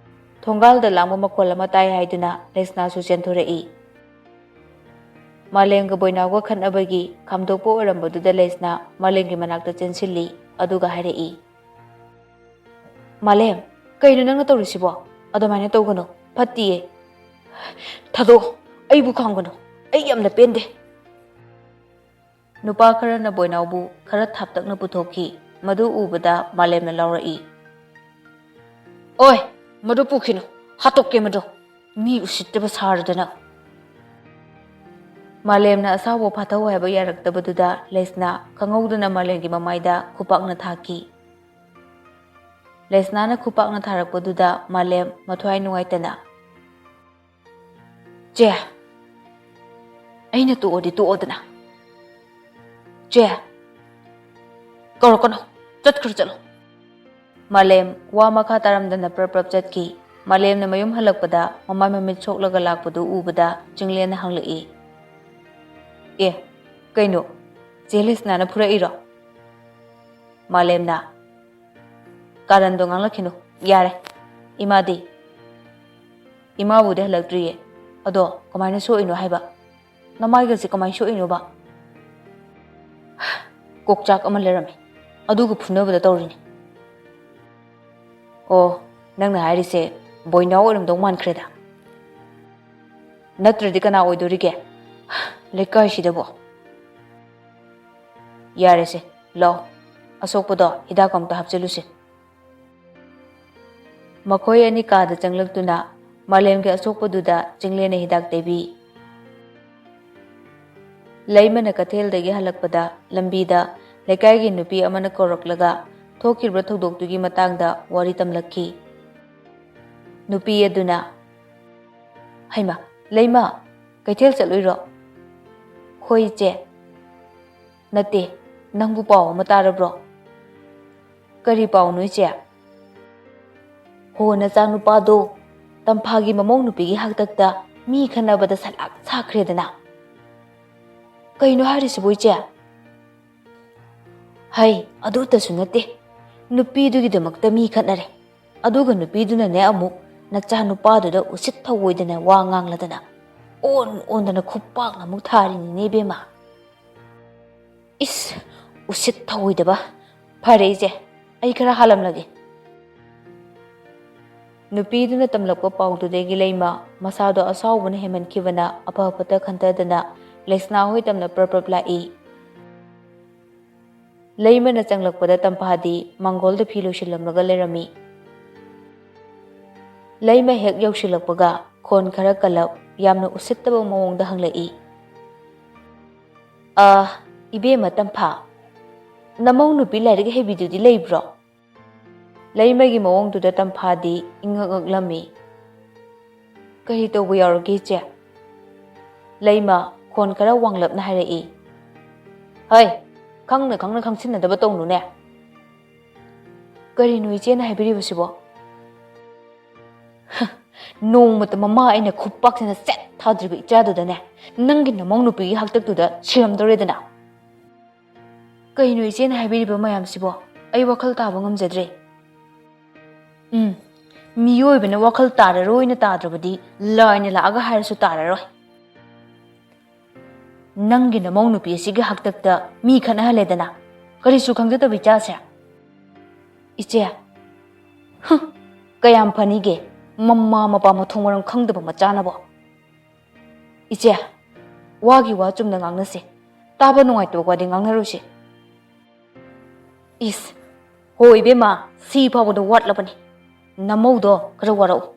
ꯊꯣꯡꯒꯥꯜꯗ ꯂꯥꯡꯕ ꯃꯈꯣꯜ ꯑꯃ ꯇꯥꯏ ꯍꯥꯏꯗꯨꯅ ꯂꯩꯁꯅꯥꯁꯨ ꯆꯦꯟꯊꯣꯔꯛꯏ꯫ ꯃꯥꯂꯦꯝꯒ ꯕꯣꯏꯅꯥꯎꯒ ꯈꯠꯅꯕꯒꯤ ꯈꯥꯝꯗꯣꯛꯄ ꯑꯣꯏꯔꯝꯕꯗꯨꯗ ꯂꯩꯁꯅꯥ ꯃꯥꯂꯦꯝꯒꯤ ꯃꯅꯥꯛꯇ ꯆꯦꯟꯁꯤꯜꯂꯤ, ꯑꯗꯨꯒ ꯍꯥꯏꯔꯛꯏ, "ꯃꯥꯂꯦꯝ, ꯀꯩꯅꯣ ꯅꯪꯅ ꯇꯧꯔꯤꯁꯤꯕꯣ? ꯑꯗꯨꯃꯥꯏꯅ ꯇꯧꯒꯅꯨ, ꯐꯠꯇꯤꯌꯦ꯫ ꯊꯥꯗꯣꯛꯑꯣ, ꯑꯩꯕꯨ ꯈꯥꯝꯒꯅꯨ, ꯑꯩ ꯌꯥꯝꯅ ꯄꯦꯟꯗꯦ!" ꯅꯨꯄꯥ ꯈꯔꯅ ꯕꯣꯏꯅꯥꯎꯕꯨ ꯈꯔ ꯊꯥꯞꯇꯛꯅ ꯄꯨꯊꯣꯛꯈꯤ꯫ ꯃꯗꯨ ꯎꯕꯗ ꯃꯥꯂꯦꯝꯅ ꯂꯥꯎꯔꯛꯏ, "ꯑꯣꯏ, ꯃꯗꯨ ꯄꯨꯈꯤꯅꯨ, ꯍꯥꯠꯇꯣꯛꯀꯦ ꯃꯗꯨ, ꯃꯤ ꯎꯁꯤꯠꯇꯕ ꯁꯥꯔꯗꯅ!" ꯃꯥꯂꯦꯝꯅ ꯑꯁꯥꯎꯕ ꯐꯥꯊꯧ ꯍꯥꯏꯕ ꯌꯥꯔꯛꯇꯕꯗꯨꯗ ꯂꯩꯁꯅꯥ ꯈꯪꯍꯧꯗꯅ ꯃꯥꯂꯦꯝꯒꯤ ꯃꯃꯥꯏꯗ ꯈꯨꯄꯥꯛꯅ ꯊꯥꯈꯤ꯫ ꯂꯩꯁꯅꯥꯅ ꯈꯨꯄꯥꯛꯅ ꯊꯥꯔꯛꯄꯗꯨꯗ ꯃꯥꯂꯦꯝ ꯃꯊ꯭ꯋꯥꯏ ꯅꯨꯡꯉꯥꯏꯇꯅ, "ꯆꯦ, ꯑꯩꯅ ꯇꯣꯛꯑꯗꯤ ꯇꯣꯛꯑꯣꯗꯅ꯫ ꯆꯦ, ꯀꯧꯔꯛꯀꯅꯨ, ꯆꯠꯈ꯭ꯔꯣ, ꯆꯠꯂꯣ!" ꯃꯥꯂꯦꯝ ꯋꯥ ꯃꯈꯥ ꯇꯥꯔꯝꯗꯅ ꯄ꯭ꯔꯞ ꯄ꯭ꯔꯞ ꯆꯠꯈꯤ꯫ ꯃꯥꯂꯦꯝꯅ ꯃꯌꯨꯝ ꯍꯜꯂꯛꯄꯗ ꯃꯃꯥꯏ ꯃꯃꯤꯠ ꯁꯣꯛꯂꯒ ꯂꯥꯛꯄꯗꯨ ꯎꯕꯗ ꯆꯤꯡꯂꯦꯟꯅ ꯍꯪꯂꯛꯏ, "ꯑꯦ, ꯀꯩꯅꯣ? ꯆꯦ ꯂꯩꯁꯅꯥꯅ ꯐꯨꯔꯛꯏꯔꯣ?" ꯃꯥꯂꯦꯝꯅ, "ꯀꯥꯔꯟꯗꯣ ꯉꯥꯡꯂꯛꯈꯤꯅꯨ, ꯌꯥꯔꯦ꯫ ꯏꯃꯥꯗꯤ?" "ꯏꯃꯥꯕꯨꯗꯤ ꯍꯜꯂꯛꯇ꯭ꯔꯤꯌꯦ꯫ ꯑꯗꯣ ꯀꯃꯥꯏꯅ ꯁꯣꯛꯏꯅꯣ ꯍꯥꯏꯕ? ꯅꯃꯥꯏꯒꯁꯦ ꯀꯃꯥꯏꯅ ꯁꯣꯛꯏꯅꯣꯕ?" "ꯀꯣꯛꯆꯥꯛ ꯑꯃ ꯂꯩꯔꯝꯃꯦ, ꯑꯗꯨꯒ ꯐꯨꯅꯕꯗ ꯇꯧꯔꯤꯅꯦ꯫" "ꯑꯣ, ꯅꯪꯅ ꯍꯥꯏꯔꯤꯁꯦ ꯕꯣꯏꯅꯥꯎ ꯑꯣꯏꯔꯝꯗꯧ ꯃꯥꯟꯈ꯭ꯔꯦꯗ꯫ ꯅꯠꯇ꯭ꯔꯗꯤ ꯀꯅꯥ ꯑꯣꯏꯗꯣꯔꯤꯒꯦ ꯂꯩꯀꯥꯏꯁꯤꯗꯕꯣ?" "ꯌꯥꯔꯦꯁꯦ, ꯂꯥꯛꯑꯣ, ꯑꯁꯣꯛꯄꯗꯣ ꯍꯤꯗꯥꯛ ꯑꯃꯨꯛꯇ ꯍꯥꯞꯆꯤꯜꯂꯨꯁꯦ꯫" ꯃꯈꯣꯏ ꯑꯅꯤ ꯀꯥꯗ ꯆꯪꯂꯛꯇꯨꯅ ꯃꯥꯂꯦꯝꯒꯤ ꯑꯁꯣꯛꯄꯗꯨꯗ ꯆꯤꯡꯂꯦꯟꯅ ꯍꯤꯗꯥꯛ ꯇꯩꯕꯤ꯫ ꯂꯩꯃꯅ ꯀꯩꯊꯦꯜꯗꯒꯤ ꯍꯜꯂꯛꯄꯗ ꯂꯝꯕꯤꯗ ꯂꯩꯀꯥꯏꯒꯤ ꯅꯨꯄꯤ ꯑꯃꯅ ꯀꯧꯔꯛꯂꯒ ꯊꯣꯛꯈꯤꯕ ꯊꯧꯗꯣꯛꯇꯨꯒꯤ ꯃꯇꯥꯡꯗ ꯋꯥꯔꯤ ꯇꯝꯂꯛꯈꯤ꯫ ꯅꯨꯄꯤ ꯑꯗꯨꯅ, "ꯍꯩꯃꯥ, ꯂꯩꯃ, ꯀꯩꯊꯦꯜ ꯆꯠꯂꯨꯏꯔꯣ?" "ꯍꯣꯏ, ꯏꯆꯦ꯫" "ꯅꯠꯇꯦ, ꯅꯪꯕꯨ ꯄꯥꯎ ꯑꯃ ꯇꯥꯔꯕ꯭ꯔꯣ?" "ꯀꯔꯤ ꯄꯥꯎꯅꯣ, ꯏꯆꯦ?" "ꯍꯣ, ꯅꯆꯥꯅꯨꯄꯥꯗꯣ ꯇꯝꯐꯥꯒꯤ ꯃꯃꯧ ꯅꯨꯄꯤꯒꯤ ꯍꯥꯛꯇꯛꯇ ꯃꯤ ꯈꯠꯅꯕꯗ ꯁꯂꯥꯛ ꯁꯥꯈ꯭ꯔꯦꯗꯅ꯫" "ꯀꯩꯅꯣ ꯍꯥꯏꯔꯤꯁꯤꯕꯨ, ꯏꯆꯦ?" "ꯍꯩ, ꯑꯗꯨꯇꯁꯨ ꯅꯠꯇꯦ, ꯅꯨꯄꯤꯗꯨꯒꯤꯗꯃꯛꯇ ꯃꯤ ꯈꯠꯅꯔꯦ, ꯑꯗꯨꯒ ꯅꯨꯄꯤꯗꯨꯅꯅꯦ ꯑꯃꯨꯛ ꯅꯆꯥꯅꯨꯄꯥꯗꯨꯗ ꯎꯁꯤꯠ ꯊꯧꯑꯣꯏꯗꯅ ꯋꯥ ꯉꯥꯡꯂꯗꯅ ꯑꯣꯟ ꯑꯣꯟꯗꯅ ꯈꯨꯄꯥꯛꯅ ꯑꯃꯨꯛ ꯊꯥꯔꯤꯅꯤꯅꯦ, ꯏꯕꯦꯝꯃ꯫" "ꯏꯁ, ꯎꯁꯤꯠ ꯊꯧꯑꯣꯏꯗꯕ꯫ ꯐꯔꯦ, ꯏꯆꯦ, ꯑꯩ ꯈꯔ ꯍꯥꯜꯂꯝꯂꯒꯦ꯫" ꯅꯨꯄꯤꯗꯨꯅ ꯇꯝꯂꯛꯄ ꯄꯥꯎꯗꯨꯗꯒꯤ ꯂꯩꯃ ꯃꯁꯥꯗꯣ ꯑꯁꯥꯎꯕꯅ ꯍꯦꯟꯃꯟꯈꯤꯕꯅ ꯑꯐ ꯐꯠꯇ ꯈꯟꯊꯗꯅ ꯂꯩꯁꯅꯥ ꯍꯣꯏ ꯇꯝꯅ ꯄ꯭ꯔꯞ ꯄ꯭ꯔꯞ ꯂꯥꯛꯏ꯫ ꯂꯩꯃꯅ ꯆꯪꯂꯛꯄꯗ ꯇꯝꯐꯥꯗꯤ ꯃꯥꯡꯒꯣꯜꯗ ꯐꯤ ꯂꯣꯏꯁꯤꯜꯂꯝꯂꯒ ꯂꯩꯔꯝꯃꯤ꯫ ꯂꯩꯃ ꯍꯦꯛ ꯌꯧꯁꯤꯜꯂꯛꯄꯒ ꯈꯣꯟ ꯈꯔ ꯀꯜꯂꯞ, ꯌꯥꯝꯅ ꯎꯁꯤꯠꯇꯕ ꯃꯑꯣꯡꯗ ꯍꯪꯂꯛꯏ, "ꯑ, ꯏꯕꯦꯝꯃ ꯇꯝꯐꯥ, ꯅꯃꯧ ꯅꯨꯄꯤ ꯂꯥꯏꯔꯤꯛ ꯍꯩꯕꯤꯗꯨꯗꯤ ꯂꯩꯕ꯭ꯔꯣ?" ꯂꯩꯃꯒꯤ ꯃꯑꯣꯡꯗꯨꯗ ꯇꯝꯐꯥꯗꯤ ꯏꯉꯛ ꯉꯛꯂꯝꯃꯤ꯫ "ꯀꯔꯤ ꯇꯧꯕ ꯌꯥꯎꯔꯒꯦ, ꯏꯆꯦ?" ꯂꯩꯃ ꯈꯣꯟ ꯈꯔ ꯋꯥꯡꯂꯞꯅ ꯍꯥꯏꯔꯛꯏ꯫ "ꯍꯩ, ꯈꯪꯅ ꯈꯪꯅ ꯈꯪꯁꯤꯟꯅꯗꯕ ꯇꯧꯅꯨꯅꯦ꯫ ꯀꯔꯤꯅꯣ ꯏꯆꯦꯅ ꯍꯥꯏꯕꯤꯔꯤꯕꯁꯤꯕꯣ?" "ꯍ, ꯅꯣꯡꯃꯇ ꯃꯃꯥ ꯑꯩꯅ ꯈꯨꯄꯥꯛꯁꯤꯅ ꯁꯦꯠ ꯊꯥꯗ꯭ꯔꯤꯕ ꯏꯆꯥꯗꯨꯗꯅꯦ, ꯅꯪꯒꯤ ꯅꯃꯧ ꯅꯨꯄꯤꯒꯤ ꯍꯥꯛꯇꯛꯇꯨꯗ ꯁꯤꯔꯝꯗꯧꯔꯦꯗꯅ꯫" "ꯀꯩꯅꯣ ꯏꯆꯦꯅ ꯍꯥꯏꯕꯤꯔꯤꯕ ꯃꯌꯥꯝꯁꯤꯕꯣ? ꯑꯩ ꯋꯥꯈꯜ ꯇꯥꯕ ꯉꯝꯖꯗ꯭ꯔꯦ꯫" "ꯎꯝ, ꯃꯤꯑꯣꯏꯕꯅ ꯋꯥꯈꯜ ꯇꯥꯔꯔꯣꯏꯅ ꯇꯥꯗ꯭ꯔꯕꯗꯤ ꯂꯥꯏꯅ ꯂꯥꯛꯑꯒ ꯍꯥꯏꯔꯁꯨ ꯇꯥꯔꯔꯣꯏ꯫ ꯅꯪꯒꯤ ꯅꯃꯧ ꯅꯨꯄꯤ ꯑꯁꯤꯒꯤ ꯍꯥꯛꯇꯛꯇ ꯃꯤ ꯈꯠꯅꯍꯜꯂꯦꯗꯅ, ꯀꯔꯤꯁꯨ ꯈꯪꯖꯗꯕ ꯏꯆꯥꯁꯦ꯫" "ꯏꯆꯦ, ꯍꯨꯝ, ꯀꯌꯥꯝ ꯐꯅꯤꯒꯦ, ꯃꯃꯥ ꯃꯄꯥ ꯃꯊꯣꯡ ꯃꯔꯝ ꯈꯪꯗꯕ ꯃꯆꯥꯅꯕꯣ꯫" "ꯏꯆꯦ, ꯋꯥꯒꯤ ꯋꯥ ꯆꯨꯝꯅ ꯉꯥꯡꯅꯁꯦ, ꯇꯥꯕ ꯅꯨꯡꯉꯥꯏꯇꯕ ꯋꯥꯗꯤ ꯉꯥꯡꯅꯔꯣꯏꯁꯦ꯫" "ꯏꯁ, ꯍꯣ ꯏꯕꯦꯝꯃ, ꯁꯤ ꯐꯥꯎꯕꯗ ꯋꯥꯠꯂꯕꯅꯤ꯫ ꯅꯃꯧꯗꯣ ꯈꯔ ꯋꯥꯔꯛꯎ,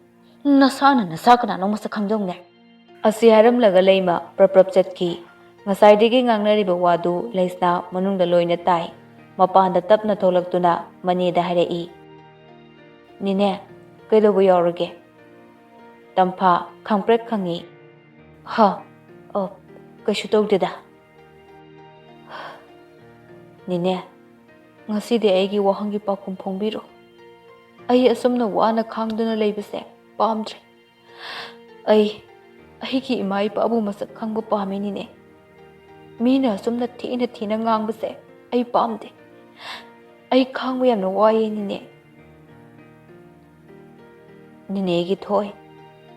ꯅꯁꯥꯅ ꯅꯁꯥ ꯀꯅꯥꯅꯣ ꯃꯁꯛ ꯈꯪꯗꯧꯅꯦ꯫" ꯑꯁꯤ ꯍꯥꯏꯔꯝꯂꯒ ꯂꯩꯃ ꯄ꯭ꯔꯞ ꯄ꯭ꯔꯞ ꯆꯠꯈꯤ꯫ ꯉꯁꯥꯏꯗꯒꯤ ꯉꯥꯡꯅꯔꯤꯕ ꯋꯥꯗꯨ ꯂꯩꯁꯅꯥ ꯃꯅꯨꯡꯗ ꯂꯣꯏꯅ ꯇꯥꯏ꯫ ꯃꯄꯥꯟꯗ ꯇꯞꯅ ꯊꯣꯛꯂꯛꯇꯨꯅ ꯃꯅꯦꯗ ꯍꯥꯏꯔꯛꯏ, "ꯅꯦꯅꯦ, ꯀꯩꯗꯧꯕ ꯌꯥꯎꯔꯒꯦ?" ꯇꯝꯐꯥ ꯈꯪꯄ꯭ꯔꯦꯛ ꯈꯪꯉꯤ꯫ "ꯍ, ꯑꯣ, ꯀꯩꯁꯨ ꯇꯧꯗꯦꯗ꯫ ꯅꯦꯅꯦ, ꯉꯁꯤꯗꯤ ꯑꯩꯒꯤ ꯋꯥꯍꯪꯒꯤ ꯄꯥꯎꯈꯨꯝ ꯐꯣꯡꯕꯤꯔꯣ꯫ ꯑꯩ ꯑꯁꯨꯝꯅ ꯋꯥꯅ ꯈꯥꯡꯗꯨꯅ ꯂꯩꯕꯁꯦ ꯄꯥꯝꯗ꯭ꯔꯦ꯫ ꯑꯩ ꯑꯩꯒꯤ ꯏꯃꯥ ꯏꯄꯥꯕꯨ ꯃꯁꯛ ꯈꯪꯕ ꯄꯥꯝꯃꯤ, ꯅꯦꯅꯦ꯫ ꯃꯤꯅ ꯑꯁꯨꯝꯅ ꯊꯤꯅ ꯊꯤꯅ ꯉꯥꯡꯕꯁꯦ ꯑꯩ ꯄꯥꯝꯗꯦ꯫ ꯑꯩ ꯈꯥꯡꯕ ꯌꯥꯝꯅ ꯋꯥꯏꯌꯦ, ꯅꯦꯅꯦ꯫" "ꯅꯦꯅꯦꯒꯤ ꯊꯣꯏ,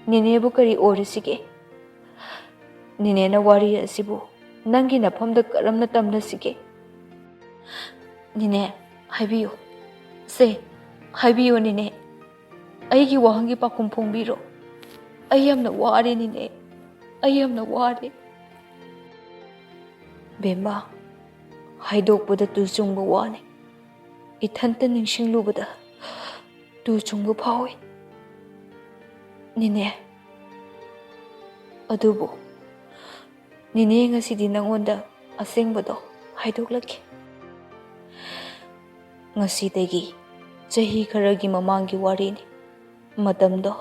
ꯅꯦꯅꯦꯕꯨ ꯀꯔꯤ ꯑꯣꯏꯔꯤꯁꯤꯒꯦ? ꯅꯦꯅꯦꯅ ꯋꯥꯔꯤ ꯑꯁꯤꯕꯨ ꯅꯪꯒꯤ ꯅꯐꯝꯗ ꯀꯔꯝꯅ ꯇꯝꯅꯁꯤꯒꯦ?" "ꯅꯦꯅꯦ, ꯍꯥꯏꯕꯤꯌꯨ꯫ ꯁꯦ, ꯍꯥꯏꯕꯤꯌꯨ, ꯅꯦꯅꯦ꯫ ꯑꯩꯒꯤ ꯋꯥꯍꯪꯒꯤ ꯄꯥꯎꯈꯨꯝ ꯐꯣꯡꯕꯤꯔꯣ꯫ ꯑꯩ ꯌꯥꯝꯅ ꯋꯥꯔꯦ, ꯅꯦꯅꯦ꯫ ꯑꯩ ꯌꯥꯝꯅ ꯋꯥꯔꯦ꯫" "ꯕꯦꯝꯃ, ꯍꯥꯏꯗꯣꯛꯄꯗ ꯇꯨ ꯆꯨꯡꯕ ꯋꯥꯅꯤ꯫ ꯏꯊꯟꯇ ꯅꯤꯡꯁꯤꯡꯂꯨꯕꯗ ꯇꯨ ꯆꯨꯡꯕ ꯐꯥꯎꯏ, ꯅꯦꯅꯦ꯫ ꯑꯗꯨꯕꯨ ꯅꯦꯅꯦ, ꯉꯁꯤꯗꯤ ꯅꯉꯣꯟꯗ ꯑꯁꯦꯡꯕꯗꯣ ꯍꯥꯏꯗꯣꯛꯂꯛꯀꯦ꯫ ꯉꯁꯤꯗꯒꯤ ꯆꯍꯤ ꯈꯔꯒꯤ ꯃꯃꯥꯡꯒꯤ ꯋꯥꯔꯤꯅꯤ꯫ ꯃꯇꯝꯗꯣ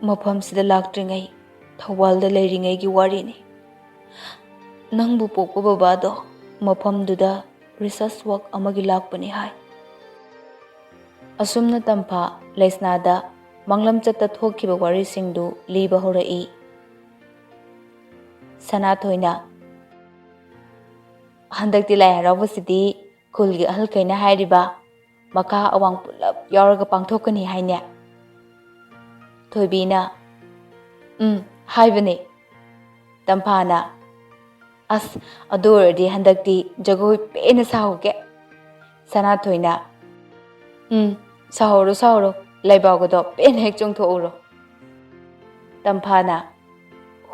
ꯃꯐꯝꯁꯤꯗ ꯂꯥꯛꯇ꯭ꯔꯤꯉꯩ ꯊꯧꯕꯥꯜꯗ ꯂꯩꯔꯤꯉꯩꯒꯤ ꯋꯥꯔꯤꯅꯤ꯫ ꯅꯪꯕꯨ ꯄꯣꯛꯄ ꯕꯕꯥꯗꯣ ꯃꯐꯝꯗꯨꯗ research work ꯑꯃꯒꯤ ꯂꯥꯛꯄꯅꯤ ꯍꯥꯏ꯫" ꯑꯁꯨꯝꯅ ꯇꯝꯐꯥ ꯂꯩꯁꯅꯥꯗ ꯃꯪꯂꯝꯆꯠꯇ ꯊꯣꯛꯈꯤꯕ ꯋꯥꯔꯤꯁꯤꯡꯗꯨ ꯂꯤꯕ ꯍꯧꯔꯛꯏ꯫ ꯁꯅꯥꯊꯣꯏꯅ, "ꯍꯟꯗꯛꯇꯤ ꯂꯥꯏ ꯍꯔꯥꯎꯕꯁꯤꯗꯤ ꯈꯨꯜꯒꯤ ꯑꯍꯜꯈꯩꯅ ꯍꯥꯏꯔꯤꯕ ꯃꯈꯥ ꯑꯋꯥꯡ ꯄꯨꯂꯞ ꯌꯥꯎꯔꯒ ꯄꯥꯡꯊꯣꯛꯀꯅꯤ ꯍꯥꯏꯅꯦ?" ꯊꯣꯏꯕꯤꯅ, "ꯎꯝ, ꯍꯥꯏꯕꯅꯦ꯫" ꯇꯝꯐꯥꯅ, "ꯑꯁ, ꯑꯗꯨ ꯑꯣꯏꯔꯗꯤ ꯍꯟꯗꯛꯇꯤ ꯖꯒꯣꯏ ꯄꯦꯟꯅ ꯁꯥꯍꯧꯒꯦ꯫" ꯁꯅꯥꯊꯣꯏꯅ, "ꯎꯝ, ꯁꯥꯍꯧꯔꯣ, ꯁꯥꯍꯧꯔꯣ, ꯂꯩꯕꯥꯎꯒꯗꯣ ꯄꯦꯟꯅ ꯍꯦꯛ ꯆꯣꯡꯊꯣꯛꯎꯔꯣ꯫" ꯇꯝꯐꯥꯅ,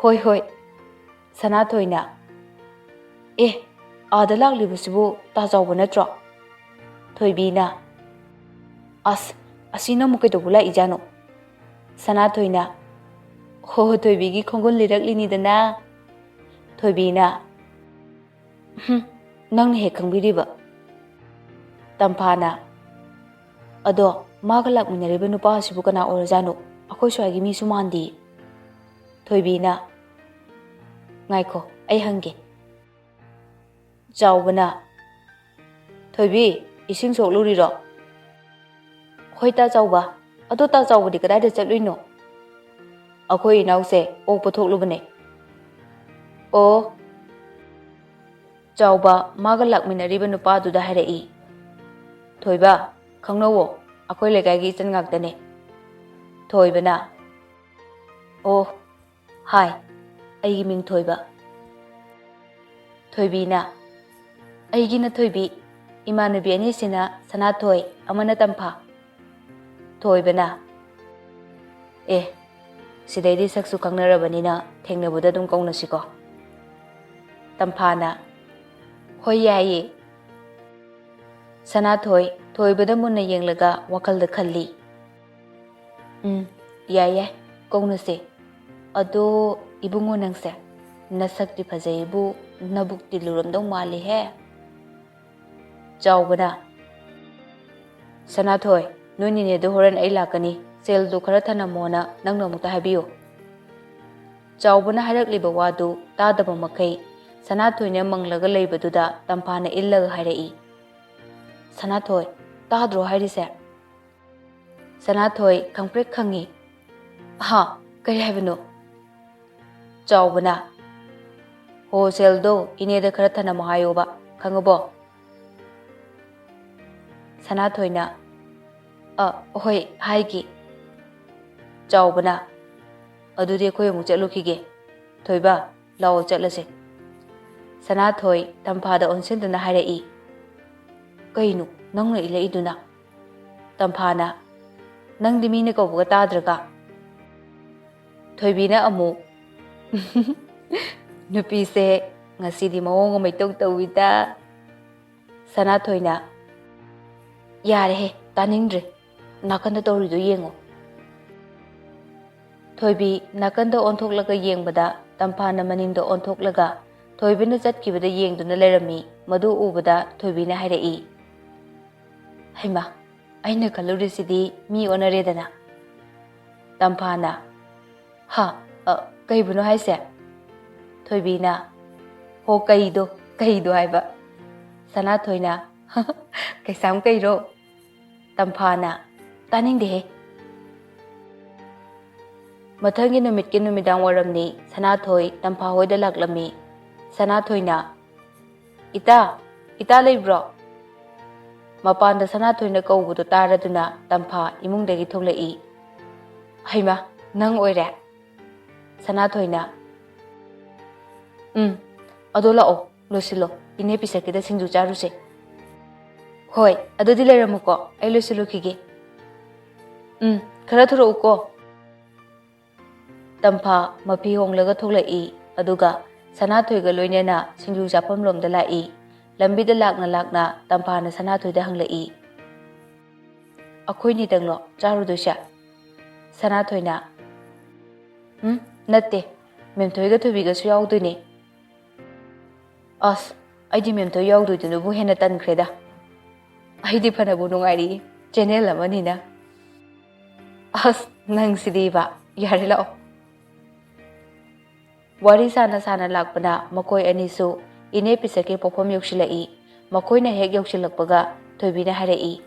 "ꯍꯣꯏ, ꯍꯣꯏ꯫" ꯁꯅꯥꯊꯣꯏꯅ, "ꯑꯦ, ꯑꯥꯗ ꯂꯥꯛꯂꯤꯕꯁꯤꯕꯨ ꯇꯥ ꯆꯥꯎꯕ ꯅꯠꯇ꯭ꯔꯣ?" ꯊꯣꯏꯕꯤꯅ, "ꯑꯁ, ꯑꯁꯤꯅ ꯑꯃꯨꯛ ꯀꯩꯗꯧꯕ ꯂꯥꯛꯏꯖꯥꯠꯅꯣ?" ꯁꯅꯥꯊꯣꯏꯅ, "ꯍꯣ, ꯍꯣ, ꯊꯣꯏꯕꯤꯒꯤ ꯈꯣꯡꯒꯨꯜ ꯂꯤꯔꯛꯂꯤꯅꯤꯗꯅ꯫" ꯊꯣꯏꯕꯤꯅ, "ꯍꯨꯝ, ꯅꯪꯅ ꯍꯦꯛ ꯈꯪꯕꯤꯔꯤꯕ?" ꯇꯝꯐꯥꯅ, "ꯑꯗꯣ ꯃꯥꯒ ꯂꯥꯛꯃꯤꯟꯅꯔꯤꯕ ꯅꯨꯄꯥ ꯑꯁꯤꯕꯨ ꯀꯅꯥ ꯑꯣꯏꯔꯖꯥꯠꯅꯣ? ꯑꯩꯈꯣꯏ ꯁ꯭ꯋꯥꯏꯒꯤ ꯃꯤꯁꯨ ꯃꯥꯟꯗꯦ꯫" ꯊꯣꯏꯕꯤꯅ, "ꯉꯥꯏꯈꯣ, ꯑꯩ ꯍꯪꯒꯦ꯫" ꯆꯥꯎꯕꯅ, "ꯊꯣꯏꯕꯤ, ꯏꯁꯤꯡ ꯁꯣꯛꯂꯨꯔꯤꯔꯣ?" "ꯍꯣꯏ ꯇꯥ ꯆꯥꯎꯕ꯫ ꯑꯗꯣ ꯇꯥ ꯆꯥꯎꯕꯗꯤ ꯀꯗꯥꯏꯗ ꯆꯠꯂꯨꯏꯅꯣ?" "ꯑꯩꯈꯣꯏ ꯏꯅꯥꯎꯁꯦ ꯑꯣꯛꯄ ꯊꯣꯛꯂꯨꯕꯅꯦ꯫" "ꯑꯣ꯫" ꯆꯥꯎꯕ ꯃꯥꯒ ꯂꯥꯛꯃꯤꯟꯅꯔꯤꯕ ꯅꯨꯄꯥꯗꯨꯗ ꯍꯥꯏꯔꯛꯏ꯫ "ꯊꯣꯏꯕ, ꯈꯪꯅꯧꯋꯣ, ꯑꯩꯈꯣꯏ ꯂꯩꯀꯥꯏꯒꯤ ꯏꯆꯟ ꯉꯥꯛꯇꯅꯦ꯫" ꯊꯣꯏꯕꯅ, "ꯑꯣ, ꯍꯥꯏ, ꯑꯩꯒꯤ ꯃꯤꯡ ꯊꯣꯏꯕ꯫" ꯊꯣꯏꯕꯤꯅ, "ꯑꯩꯒꯤꯅ ꯊꯣꯏꯕꯤ, ꯏꯃꯥꯟꯅꯕꯤ ꯑꯅꯤꯁꯤꯅ ꯁꯅꯥꯊꯣꯏ, ꯑꯃꯅ ꯇꯝꯐꯥ꯫" ꯊꯣꯏꯕꯅ, "ꯑꯦ, ꯁꯤꯗꯩꯗꯤ ꯁꯛꯁꯨ ꯈꯪꯅꯔꯕꯅꯤꯅ ꯊꯦꯡꯅꯕꯗ ꯑꯗꯨꯝ ꯀꯧꯅꯁꯤꯀꯣ꯫" ꯇꯝꯐꯥꯅ, "ꯍꯣꯏ, ꯌꯥꯏꯌꯦ꯫" ꯁꯅꯥꯊꯣꯏ ꯊꯣꯏꯕꯗ ꯃꯨꯟꯅ ꯌꯦꯡꯂꯒ ꯋꯥꯈꯜꯗ ꯈꯜꯂꯤ꯫ "ꯎꯝ, ꯌꯥꯏ ꯌꯥꯏ, ꯀꯧꯅꯁꯦ꯫ ꯑꯗꯣ ꯏꯕꯨꯡꯉꯣ ꯅꯪꯁꯦ ꯅꯁꯛꯇꯤ ꯐꯖꯩꯕꯨ ꯅꯕꯨꯛꯇꯤ ꯂꯨꯔꯝꯗꯧ ꯃꯥꯜꯂꯤꯍꯦ꯫" ꯆꯥꯎꯕꯅ, "ꯁꯅꯥꯊꯣꯏ, ꯅꯣꯏ ꯅꯤꯅꯦꯗꯣ ꯍꯣꯔꯦꯟ ꯑꯩ ꯂꯥꯛꯀꯅꯤ, ꯁꯦꯜꯗꯣ ꯈꯔ ꯊꯅꯝꯃꯣꯅ ꯅꯪꯅ ꯑꯃꯨꯛꯇ ꯍꯥꯏꯕꯤꯌꯨ꯫" ꯆꯥꯎꯕꯅ ꯍꯥꯏꯔꯛꯂꯤꯕ ꯋꯥꯗꯨ ꯇꯥꯗꯕ ꯃꯈꯩ ꯁꯅꯥꯊꯣꯏꯅ ꯃꯪꯂꯒ ꯂꯩꯕꯗꯨꯗ ꯇꯝꯐꯥꯅ ꯏꯜꯂꯒ ꯍꯥꯏꯔꯛꯏ꯫ "ꯁꯅꯥꯊꯣꯏ, ꯇꯥꯗ꯭ꯔꯣ ꯍꯥꯏꯔꯤꯁꯦ?" ꯁꯅꯥꯊꯣꯏ ꯈꯪꯄ꯭ꯔꯦꯛ ꯈꯪꯉꯤ꯫ "ꯍꯥ? ꯀꯔꯤ ꯍꯥꯏꯕꯅꯣ?" ꯆꯥꯎꯕꯅ, "ꯍꯣ, ꯁꯦꯜꯗꯣ ꯏꯅꯦꯗ ꯈꯔ ꯊꯅꯝꯃꯣ ꯍꯥꯏꯌꯣꯕ, ꯈꯪꯉꯕꯣ?" ꯁꯅꯥꯊꯣꯏꯅ, "ꯑ, ꯍꯣꯏ, ꯍꯥꯏꯒꯦ꯫" ꯆꯥꯎꯕꯅ, "ꯑꯗꯨꯗꯤ ꯑꯩꯈꯣꯏ ꯑꯃꯨꯛ ꯆꯠꯂꯨꯈꯤꯒꯦ꯫ ꯊꯣꯏꯕ, ꯂꯥꯛꯑꯣ ꯆꯠꯂꯁꯦ꯫" ꯁꯅꯥꯊꯣꯏ ꯇꯝꯐꯥꯗ ꯑꯣꯟꯁꯤꯟꯗꯨꯅ ꯍꯥꯏꯔꯛꯏ, "ꯀꯩꯅꯣ ꯅꯪꯅ ꯏꯜꯂꯛꯏꯗꯨꯅ?" ꯇꯝꯐꯥꯅ, "ꯅꯪꯗꯤ ꯃꯤꯅ ꯀꯧꯕꯒ ꯇꯥꯗ꯭ꯔꯒ?" ꯊꯣꯏꯕꯤꯅ ꯑꯃꯨꯛ, "ꯅꯨꯄꯤꯁꯦ ꯉꯁꯤꯗꯤ ꯃꯑꯣꯡ ꯑꯃ ꯏꯇꯧ ꯇꯧꯏꯗ꯫" ꯁꯅꯥꯊꯣꯏꯅ, "ꯌꯥꯔꯦꯍꯦ, ꯇꯥꯅꯤꯡꯗ꯭ꯔꯦ꯫ ꯅꯥꯀꯟꯗ ꯇꯧꯔꯤꯗꯣ ꯌꯦꯡꯉꯣ꯫" ꯊꯣꯏꯕꯤ ꯅꯥꯀꯟꯗ ꯑꯣꯟꯊꯣꯛꯂꯒ ꯌꯦꯡꯕꯗ ꯇꯝꯐꯥꯅ ꯃꯅꯤꯡꯗ ꯑꯣꯟꯊꯣꯛꯂꯒ ꯊꯣꯏꯕꯤꯅ ꯆꯠꯈꯤꯕꯗ ꯌꯦꯡꯗꯨꯅ ꯂꯩꯔꯝꯃꯤ꯫ ꯃꯗꯨ ꯎꯕꯗ ꯊꯣꯏꯕꯤꯅ ꯍꯥꯏꯔꯛꯏ, "ꯍꯩꯃꯥ, ꯑꯩꯅ ꯈꯜꯂꯨꯔꯤꯁꯤꯗꯤ ꯃꯤ ꯑꯣꯟꯅꯔꯦꯗꯅ"꯫ ꯇꯝꯐꯥꯅ, "ꯍꯥ? ꯑ, ꯀꯩꯕꯨꯅꯣ ꯍꯥꯏꯁꯦ?" ꯊꯣꯏꯕꯤꯅ, "ꯍꯣ, ꯀꯩꯗꯣ, ꯀꯩꯗꯣ" ꯍꯥꯏꯕ꯫ ꯁꯅꯥꯊꯣꯏꯅ, "ꯀꯩꯁꯥꯝ ꯀꯩꯔꯣ?" ꯇꯝꯐꯥꯅ, "ꯇꯥꯅꯤꯡꯗꯦꯍꯦ"꯫ ꯃꯊꯪꯒꯤ ꯅꯨꯃꯤꯠꯀꯤ ꯅꯨꯃꯤꯗꯥꯡ ꯋꯥꯏꯔꯝꯅꯤ꯫ ꯁꯅꯥꯊꯣꯏ ꯇꯝꯐꯥ ꯍꯣꯏꯗ ꯂꯥꯛꯂꯝꯃꯤ꯫ ꯁꯅꯥꯊꯣꯏꯅ, "ꯏꯇꯥ, ꯏꯇꯥ ꯂꯩꯕ꯭ꯔꯣ?" ꯃꯄꯥꯟꯗ ꯁꯅꯥꯊꯣꯏꯅ ꯀꯧꯕꯗꯨ ꯇꯥꯔꯗꯨꯅ ꯇꯝꯐꯥ ꯏꯃꯨꯡꯗꯒꯤ ꯊꯣꯛꯂꯛꯏ꯫ "ꯍꯩꯃꯥ, ꯅꯪ ꯑꯣꯏꯔꯦ?" ꯁꯅꯥꯊꯣꯏꯅ, "ꯎꯝ, ꯑꯗꯣ ꯂꯥꯛꯑꯣ, ꯂꯣꯏꯁꯤꯜꯂꯣ, ꯏꯅꯦ ꯄꯤꯁꯛꯀꯤꯗ ꯁꯤꯡꯖꯨ ꯆꯥꯔꯨꯁꯦ"꯫ "ꯍꯣꯏ, ꯑꯗꯨꯗꯤ ꯂꯩꯔꯝꯃꯨꯀꯣ, ꯑꯩ ꯂꯣꯏꯁꯤꯜꯂꯨꯈꯤꯒꯦ"꯫ "ꯎꯝ, ꯈꯔ ꯊꯨꯔꯛꯎꯀꯣ"꯫ ꯇꯝꯐꯥ ꯃꯐꯤ ꯍꯣꯡꯂꯒ ꯊꯣꯛꯂꯛꯏ, ꯑꯗꯨꯒ ꯁꯅꯥꯊꯣꯏꯒ ꯂꯣꯏꯅꯅ ꯁꯤꯡꯖꯨ ꯆꯥꯐꯝ ꯂꯣꯝꯗ ꯂꯥꯛꯏ꯫ ꯂꯝꯕꯤꯗ ꯂꯥꯛꯅ ꯂꯥꯛꯅ ꯇꯝꯐꯥꯅ ꯁꯅꯥꯊꯣꯏꯗ ꯍꯪꯂꯛꯏ, "ꯑꯩꯈꯣꯏꯅꯤꯗꯪꯂꯣ ꯆꯥꯔꯨꯗꯣꯏꯁꯦ?" ꯁꯅꯥꯊꯣꯏꯅ, "ꯎꯝ, ꯅꯠꯇꯦ, ꯃꯦꯝꯊꯣꯏꯒ ꯊꯣꯏꯕꯤꯒꯁꯨ ꯌꯥꯎꯗꯣꯏꯅꯦ"꯫ ꯑꯁ, ꯑꯩꯗꯤ ꯃꯦꯝꯊꯣꯏ ꯌꯥꯎꯗꯣꯏꯗꯨꯅꯕꯨ ꯍꯦꯟꯅ ꯇꯟꯈ꯭ꯔꯦꯗ꯫ ꯑꯩꯗꯤ ꯐꯅꯕꯨ ꯅꯨꯡꯉꯥꯏꯔꯤ, ꯆꯦꯅꯦꯜ ꯑꯃꯅꯤꯅ꯫ ꯑꯁ, ꯅꯪꯁꯤꯗꯤꯕ, ꯌꯥꯔꯦ ꯂꯥꯛꯑꯣ꯫ ꯋꯥꯔꯤ ꯁꯥꯅ ꯁꯥꯅ ꯂꯥꯛꯄꯅ ꯃꯈꯣꯏ ꯑꯅꯤꯁꯨ ꯏꯅꯦ ꯄꯤꯁꯛꯀꯤ ꯄꯣꯛꯐꯝ ꯌꯧꯁꯤꯜꯂꯛꯏ꯫ ꯃꯈꯣꯏꯅ ꯍꯦꯛ ꯌꯧꯁꯤꯜꯂꯛꯄꯒ ꯊꯣꯏꯕꯤꯅ ꯍꯥꯏꯔꯛꯏ,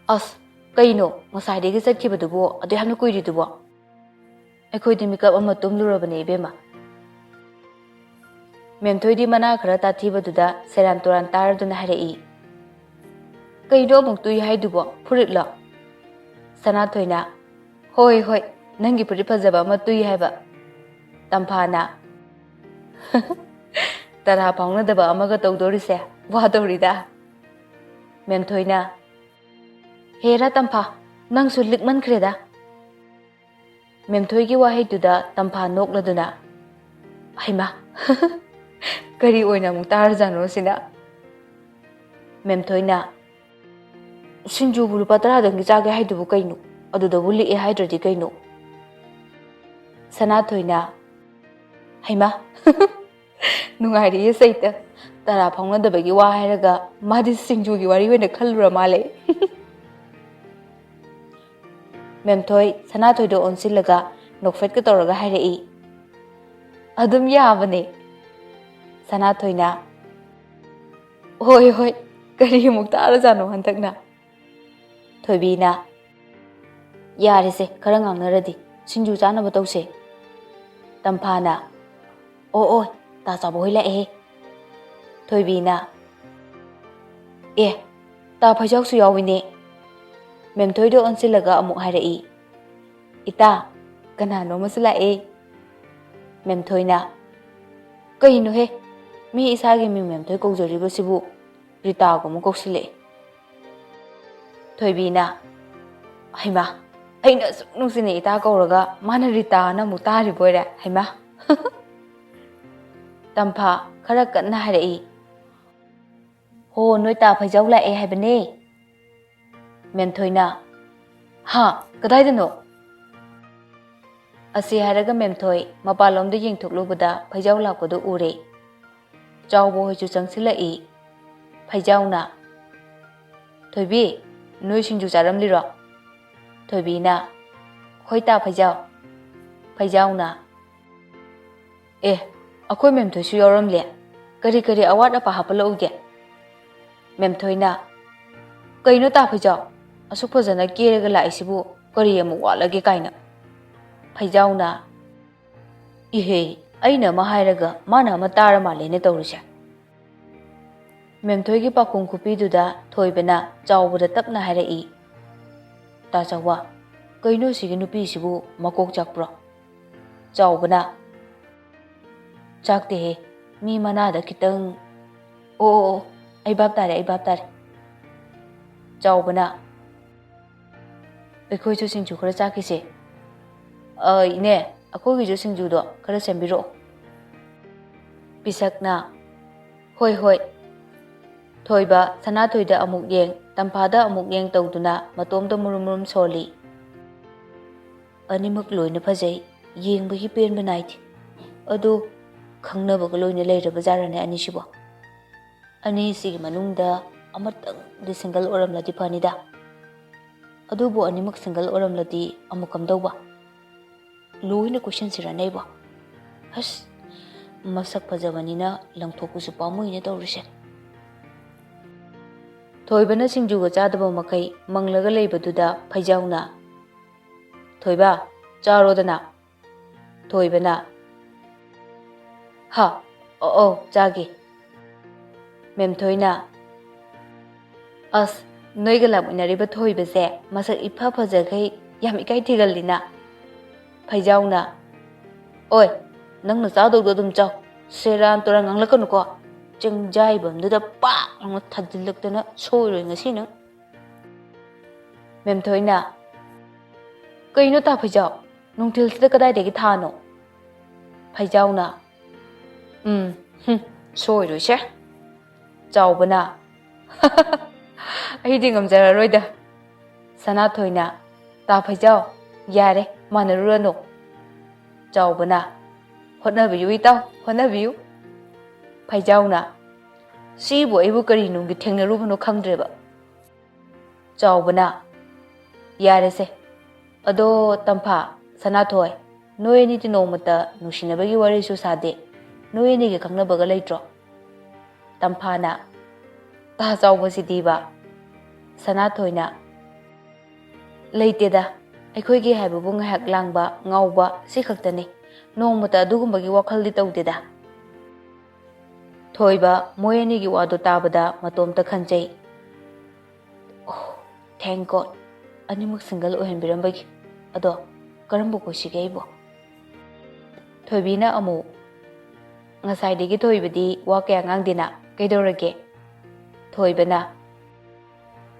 "ꯑꯁ, ꯀꯩꯅꯣ, ꯉꯁꯥꯏꯗꯒꯤ ꯆꯠꯈꯤꯕꯗꯨꯕꯨ ꯑꯗꯨ ꯌꯥꯝꯅ ꯀꯨꯏꯔꯤꯗꯨꯕꯣ? ꯑꯩꯈꯣꯏꯗꯤ ꯃꯤꯀꯞ ꯑꯃ ꯇꯨꯝꯂꯨꯔꯕꯅꯦ ꯏꯕꯦꯝꯃ"꯫ ꯃꯦꯝꯊꯣꯏꯗꯤ ꯃꯅꯥ ꯈꯔ ꯇꯥꯊꯤꯕꯗꯨꯗ ꯁꯦꯔꯥꯟ ꯇꯨꯔꯥꯟ ꯇꯥꯔꯗꯨꯅ ꯍꯥꯏꯔꯛꯏ, "ꯀꯩꯅꯣ ꯑꯃꯨꯛ ꯇꯨꯏ ꯍꯥꯏꯗꯨꯕꯣ? ꯐꯨꯔꯤꯠꯂꯣ?" ꯁꯅꯥꯊꯣꯏꯅ, "ꯍꯣꯏ, ꯍꯣꯏ, ꯅꯪꯒꯤ ꯐꯨꯔꯤꯠ ꯐꯖꯕ ꯑꯃ ꯇꯨꯏ ꯍꯥꯏꯕ"꯫ ꯇꯝꯐꯥꯅ, "ꯇꯔꯥ ꯐꯥꯎꯅꯗꯕ ꯑꯃꯒ ꯇꯧꯗꯣꯔꯤꯁꯦ ꯋꯥꯗꯧꯔꯤꯗ"꯫ ꯃꯦꯝꯊꯣꯏꯅ, "ꯍꯦꯔꯥ ꯇꯝꯐꯥ, ꯅꯪꯁꯨ ꯂꯤꯛꯃꯟꯈ꯭ꯔꯦꯗ"꯫ ꯃꯦꯝꯊꯣꯏꯒꯤ ꯋꯥꯍꯩꯗꯨꯗ ꯇꯝꯐꯥ ꯅꯣꯛꯂꯗꯨꯅ, "ꯍꯩꯃꯥ, ꯀꯔꯤ ꯑꯣꯏꯅ ꯑꯃꯨꯛ ꯇꯥꯔꯖꯥꯠꯅꯣ ꯁꯤꯅ?" ꯃꯦꯝꯊꯣꯏꯅ, "ꯁꯤꯡꯖꯨꯕꯨ ꯂꯨꯄꯥ ꯇꯔꯥꯗꯪꯒꯤ ꯆꯥꯒꯦ ꯍꯥꯏꯗꯨꯕꯨ ꯀꯩꯅꯣ? ꯑꯗꯨꯗꯕꯨ ꯂꯤꯛꯑꯦ ꯍꯥꯏꯗ꯭ꯔꯗꯤ ꯀꯩꯅꯣ?" ꯁꯅꯥꯊꯣꯏꯅ, "ꯍꯩꯃꯥ, ꯅꯨꯡꯉꯥꯏꯔꯤꯌꯦ ꯆꯩꯇ, ꯇꯔꯥ ꯐꯥꯎꯅꯗꯕꯒꯤ ꯋꯥ ꯍꯥꯏꯔꯒ ꯃꯥꯗꯤ ꯁꯤꯡꯖꯨꯒꯤ ꯋꯥꯔꯤ ꯑꯣꯏꯅ ꯈꯜꯂꯨꯔ ꯃꯥꯜꯂꯦ꯫ ꯃꯦꯝꯊꯣꯏ ꯁꯅꯥꯊꯣꯏꯗ ꯑꯣꯟꯁꯤꯜꯂꯒ ꯅꯣꯛꯐꯦꯠꯀ ꯇꯧꯔꯒ ꯍꯥꯏꯔꯛꯏ, "ꯑꯗꯨꯝ ꯌꯥꯕꯅꯦ꯫" ꯁꯅꯥꯊꯣꯏꯅ, "ꯍꯣꯏ ꯍꯣꯏ, ꯀꯔꯤ ꯑꯃꯨꯛ ꯇꯥꯔꯖꯥꯠꯅꯣ ꯍꯟꯗꯛꯅ?" ꯊꯣꯏꯕꯤꯅ, "ꯌꯥꯔꯦꯁꯦ, ꯈꯔ ꯉꯥꯡꯅꯔꯗꯤ, ꯁꯤꯡꯖꯨ ꯆꯥꯅꯕ ꯇꯧꯁꯦ꯫" ꯇꯝꯐꯥꯅ, "ꯑꯣ ꯑꯣ, ꯇꯥ ꯆꯥꯎꯕ ꯍꯣꯏ ꯂꯥꯛꯑꯦꯍꯦ꯫" ꯊꯣꯏꯕꯤꯅ, "ꯑꯦ, ꯇꯥ ꯐꯩꯖꯥꯎꯁꯨ ꯌꯥꯎꯏꯅꯦ꯫" ꯃꯦꯝꯊꯣꯏꯗ ꯑꯣꯟꯁꯤꯜꯂꯒ ꯑꯃꯨꯛ ꯍꯥꯏꯔꯛꯏ, "ꯏꯇꯥ, ꯀꯅꯥꯅꯣ ꯑꯃꯁꯨ ꯂꯥꯛꯑꯦ꯫" ꯃꯦꯝꯊꯣꯏꯅ, "ꯀꯩꯅꯣꯍꯦ, ꯃꯤ ꯏꯁꯥꯒꯤ ꯃꯤꯡ ꯃꯦꯝꯊꯣꯏ ꯀꯧꯖꯔꯤꯕꯁꯤꯕꯨ?" ꯔꯤꯇꯥꯒꯨꯝꯕ ꯀꯧꯁꯤꯜꯂꯛꯑꯦ꯫ ꯊꯣꯏꯕꯤꯅ, "ꯍꯩꯃꯥ, ꯑꯩꯅ ꯑꯁꯨꯛ ꯅꯨꯡꯁꯤꯅ ꯏꯇꯥ ꯀꯧꯔꯒ ꯃꯥꯅ ꯔꯤꯇꯥꯅ ꯑꯃꯨꯛ ꯇꯥꯔꯤꯕꯣꯏꯔꯦ, ꯍꯩꯃꯥ!" ꯇꯝꯐꯥ ꯈꯔ ꯀꯟꯅ ꯍꯥꯏꯔꯛꯏ, "ꯍꯣ, ꯅꯣꯏ ꯇꯥ ꯐꯩꯖꯥꯎ ꯂꯥꯛꯑꯦ ꯍꯥꯏꯕꯅꯦ꯫" ꯃꯦꯝꯊꯣꯏꯅ, "ꯍꯥ? ꯀꯗꯥꯏꯗꯅꯣ?" ꯑꯁꯤ ꯍꯥꯏꯔꯒ ꯃꯦꯝꯊꯣꯏ ꯃꯄꯥꯟꯂꯣꯝꯗ ꯌꯦꯡꯊꯣꯛꯂꯨꯕꯗ ꯐꯩꯖꯥꯎ ꯂꯥꯛꯄꯗꯨ ꯎꯔꯦ꯫ ꯆꯥꯎꯕ ꯍꯣꯏꯁꯨ ꯆꯪꯁꯤꯜꯂꯛꯏ꯫ ꯐꯩꯖꯥꯎꯅ, "ꯊꯣꯏꯕꯤ, ꯅꯣꯏ ꯁꯤꯡꯖꯨ ꯆꯥꯔꯝꯂꯤꯔꯣ?" ꯊꯣꯏꯕꯤꯅ, "ꯍꯣꯏ ꯇꯥ ꯐꯩꯖꯥꯎ꯫" ꯐꯩꯖꯥꯎꯅ, "ꯑꯦ, ꯑꯩꯈꯣꯏ ꯃꯦꯝꯊꯣꯏꯁꯨ ꯌꯥꯎꯔꯝꯂꯦ꯫ ꯀꯔꯤ ꯀꯔꯤ ꯑꯋꯥꯠ ꯑꯄꯥ ꯍꯥꯞꯄꯠꯂꯛꯎꯒꯦ?" ꯃꯦꯝꯊꯣꯏꯅ, "ꯀꯩꯅꯣ ꯇꯥ ꯐꯩꯖꯥꯎ, ꯑꯁꯨꯛ ꯐꯖꯅ ꯀꯦꯔꯒ ꯂꯥꯛꯏꯁꯤꯕꯨ ꯀꯔꯤ ꯑꯃꯨꯛ ꯋꯥꯠꯂꯒꯦ ꯀꯥꯏꯅ?" ꯐꯩꯖꯥꯎꯅ, "ꯏꯍꯦ, ꯑꯩꯅ ꯑꯃ ꯍꯥꯏꯔꯒ ꯃꯥꯅ ꯑꯃ ꯇꯥꯔ ꯃꯥꯜꯂꯦꯅꯦ ꯇꯧꯔꯤꯁꯦ꯫" ꯃꯦꯝꯊꯣꯏꯒꯤ ꯄꯥꯎꯈꯨꯝ ꯈꯨꯄꯤꯗꯨꯗ ꯊꯣꯏꯕꯅ ꯆꯥꯎꯕꯗ ꯇꯞꯅ ꯍꯥꯏꯔꯛꯏ, "ꯇꯥ ꯆꯥꯎꯕ, ꯀꯩꯅꯣ ꯁꯤꯒꯤ ꯅꯨꯄꯤꯁꯤꯕꯨ ꯃꯀꯣꯛ ꯆꯥꯛꯄ꯭ꯔꯣ?" ꯆꯥꯎꯕꯅ, "ꯆꯥꯛꯇꯦꯍꯦ, ꯃꯤ ꯃꯅꯥꯗ ꯈꯤꯇꯪ, ꯑꯣ, ꯑꯣ, ꯑꯣ, ꯑꯩ ꯚꯥꯞ ꯇꯥꯔꯦ, ꯑꯩ ꯚꯥꯞ ꯇꯥꯔꯦ꯫" ꯆꯥꯎꯕꯅ, "ꯑꯩꯈꯣꯏꯁꯨ ꯁꯤꯡꯖꯨ ꯈꯔ ꯆꯥꯈꯤꯁꯦ꯫ ꯑ, ꯏꯅꯦ, ꯑꯩꯈꯣꯏꯒꯤꯁꯨ ꯁꯤꯡꯖꯨꯗꯣ ꯈꯔ ꯁꯦꯝꯕꯤꯔꯛꯑꯣ꯫" ꯄꯤꯁꯛꯅ, "ꯍꯣꯏ, ꯍꯣꯏ꯫" ꯊꯣꯏꯕ ꯁꯅꯥꯊꯣꯏꯗ ꯑꯃꯨꯛ ꯌꯦꯡ, ꯇꯝꯐꯥꯗ ꯑꯃꯨꯛ ꯌꯦꯡ ꯇꯧꯗꯨꯅ ꯃꯇꯣꯝꯇ ꯃꯨꯔꯨꯝ ꯃꯨꯔꯨꯝ ꯁꯣꯜꯂꯤ꯫ "ꯑꯅꯤꯃꯛ ꯂꯣꯏꯅ ꯐꯖꯩ, ꯌꯦꯡꯕꯒꯤ ꯄꯦꯟꯕ ꯅꯥꯏꯗꯦ꯫ ꯑꯗꯨ ꯈꯪꯅꯕꯒ ꯂꯣꯏꯅ ꯂꯩꯔꯕ ꯖꯥꯠꯔꯅꯦ ꯑꯅꯤꯁꯤꯕꯣ?" ꯑꯅꯤꯁꯤꯒꯤ ꯃꯅꯨꯡꯗ ꯑꯃꯇꯪꯗꯤ single ꯑꯣꯏꯔꯝꯂꯗꯤ ꯐꯅꯤꯗ꯫ ꯑꯗꯨꯕꯨ ꯑꯅꯤꯃꯛ single ꯑꯣꯏꯔꯝꯂꯗꯤ ꯑꯃꯨꯛ ꯀꯝꯗꯧꯕ? ꯂꯣꯏꯅ ꯀꯣꯏꯁꯟꯁꯤꯔꯅꯦꯕꯣ꯫ ꯍꯁ, ꯃꯁꯛ ꯐꯖꯕꯅꯤꯅ ꯂꯪꯊꯣꯛꯄꯁꯨ ꯄꯥꯝꯃꯨꯏꯅꯦ ꯇꯧꯔꯤꯁꯦ꯫ ꯊꯣꯏꯕꯅ ꯁꯤꯡꯖꯨꯒ ꯆꯥꯗꯕ ꯃꯈꯩ ꯃꯪꯂꯒ ꯂꯩꯕꯗꯨꯗ ꯐꯩꯖꯥꯎꯅ, "ꯊꯣꯏꯕ, ꯆꯥꯔꯣꯗꯅ꯫" ꯊꯣꯏꯕꯅ, "ꯍꯥ, ꯑꯣ, ꯑꯣ, ꯆꯥꯒꯦ꯫" ꯃꯦꯝꯊꯣꯏꯅ, "ꯑꯁ, ꯅꯣꯏꯒ ꯂꯥꯛꯃꯤꯟꯅꯔꯤꯕ ꯊꯣꯏꯕꯁꯦ ꯃꯁꯛ ꯏꯐ ꯐꯖꯈꯩ ꯌꯥꯝ ꯏꯀꯥꯏ ꯊꯤꯒꯜꯂꯤꯅ꯫" ꯐꯩꯖꯥꯎꯅ, "ꯑꯣꯏ, ꯅꯪꯅ ꯆꯥꯗꯧꯗꯣ ꯑꯗꯨꯝ ꯆꯥꯎ, ꯁꯦꯔꯥꯟ ꯇꯨꯔꯥꯟ ꯉꯥꯡꯂꯛꯀꯅꯨꯀꯣ, ꯆꯦꯡꯖꯥꯏꯕꯝꯗꯨꯗ ꯄꯥꯛ ꯂꯥꯎꯅ ꯊꯥꯖꯤꯜꯂꯛꯇꯅ ꯁꯣꯏꯔꯣꯏ ꯉꯁꯤ ꯅꯪ꯫" ꯃꯦꯝꯊꯣꯏꯅ, "ꯀꯩꯅꯣ ꯇꯥ ꯐꯩꯖꯥꯎ, ꯅꯨꯡꯊꯤꯜꯁꯤꯗ ꯀꯗꯥꯏꯗꯒꯤ ꯊꯥꯅꯣ?" ꯐꯩꯖꯥꯎꯅ, "ꯎꯝ, ꯍꯨꯝ, ꯁꯣꯏꯔꯣꯏꯁꯦ꯫" ꯆꯥꯎꯕꯅ, "ꯑꯩꯗꯤ ꯉꯝꯖꯔꯔꯣꯏꯗ꯫" ꯁꯅꯥꯊꯣꯏꯅ, "ꯇꯥ ꯐꯩꯖꯥꯎ, ꯌꯥꯔꯦ, ꯃꯥꯟꯅꯔꯨꯔꯅꯨ꯫" ꯆꯥꯎꯕꯅ, "ꯍꯣꯠꯅꯕꯤꯌꯨ ꯏꯇꯥꯎ, ꯍꯣꯠꯅꯕꯤꯌꯨ꯫" ꯐꯩꯖꯥꯎꯅ, "ꯁꯤꯕꯨ ꯑꯩꯕꯨ ꯀꯔꯤ ꯅꯨꯡꯒꯤ ꯊꯦꯡꯅꯔꯨꯕꯅꯣ ꯈꯪꯗ꯭ꯔꯦꯕ꯫" ꯆꯥꯎꯕꯅ, "ꯌꯥꯔꯦꯁꯦ꯫ ꯑꯗꯣ ꯇꯝꯐꯥ, ꯁꯅꯥꯊꯣꯏ, ꯅꯣꯏ ꯑꯅꯤꯗꯤ ꯅꯣꯡꯃꯇ ꯅꯨꯡꯁꯤꯅꯕꯒꯤ ꯋꯥꯔꯤꯁꯨ ꯁꯥꯗꯦ꯫ ꯅꯣꯏ ꯑꯅꯤꯒꯤ ꯈꯪꯅꯕꯒ ꯂꯩꯇ꯭ꯔꯣ?" ꯇꯝꯐꯥꯅ, "ꯇꯥ ꯆꯥꯎꯕꯁꯤꯗꯤꯕ꯫" ꯁꯅꯥꯊꯣꯏꯅ, "ꯂꯩꯇꯦꯗ, ꯑꯩꯈꯣꯏꯒꯤ ꯍꯥꯏꯕꯕꯨ ꯉꯥꯏꯍꯥꯛ ꯂꯥꯡꯕ, ꯉꯥꯎꯕ, ꯁꯤ ꯈꯛꯇꯅꯤ꯫ ꯅꯣꯡꯃꯇ ꯑꯗꯨꯒꯨꯝꯕꯒꯤ ꯋꯥꯈꯜꯗꯤ ꯇꯧꯗꯦꯗ꯫" ꯊꯣꯏꯕ ꯃꯣꯏ ꯑꯅꯤꯒꯤ ꯋꯥꯗꯣ ꯇꯥꯕꯗ ꯃꯇꯣꯝꯇ ꯈꯟꯖꯩ, "ꯑꯣ, thank God, ꯑꯅꯤꯃꯛ single ꯑꯣꯏꯍꯟꯕꯤꯔꯝꯕꯒꯤ꯫ ꯑꯗꯣ ꯀꯔꯝꯕ ꯀꯣꯏꯁꯤꯒꯦ ꯑꯩꯕꯣ?" ꯊꯣꯏꯕꯤꯅ ꯑꯃꯨꯛ, "ꯉꯁꯥꯏꯗꯒꯤ ꯊꯣꯏꯕꯗꯤ ꯋꯥ ꯀꯌꯥ ꯉꯥꯡꯗꯦꯅ, ꯀꯩꯗꯧꯔꯒꯦ?" ꯊꯣꯏꯕꯅ,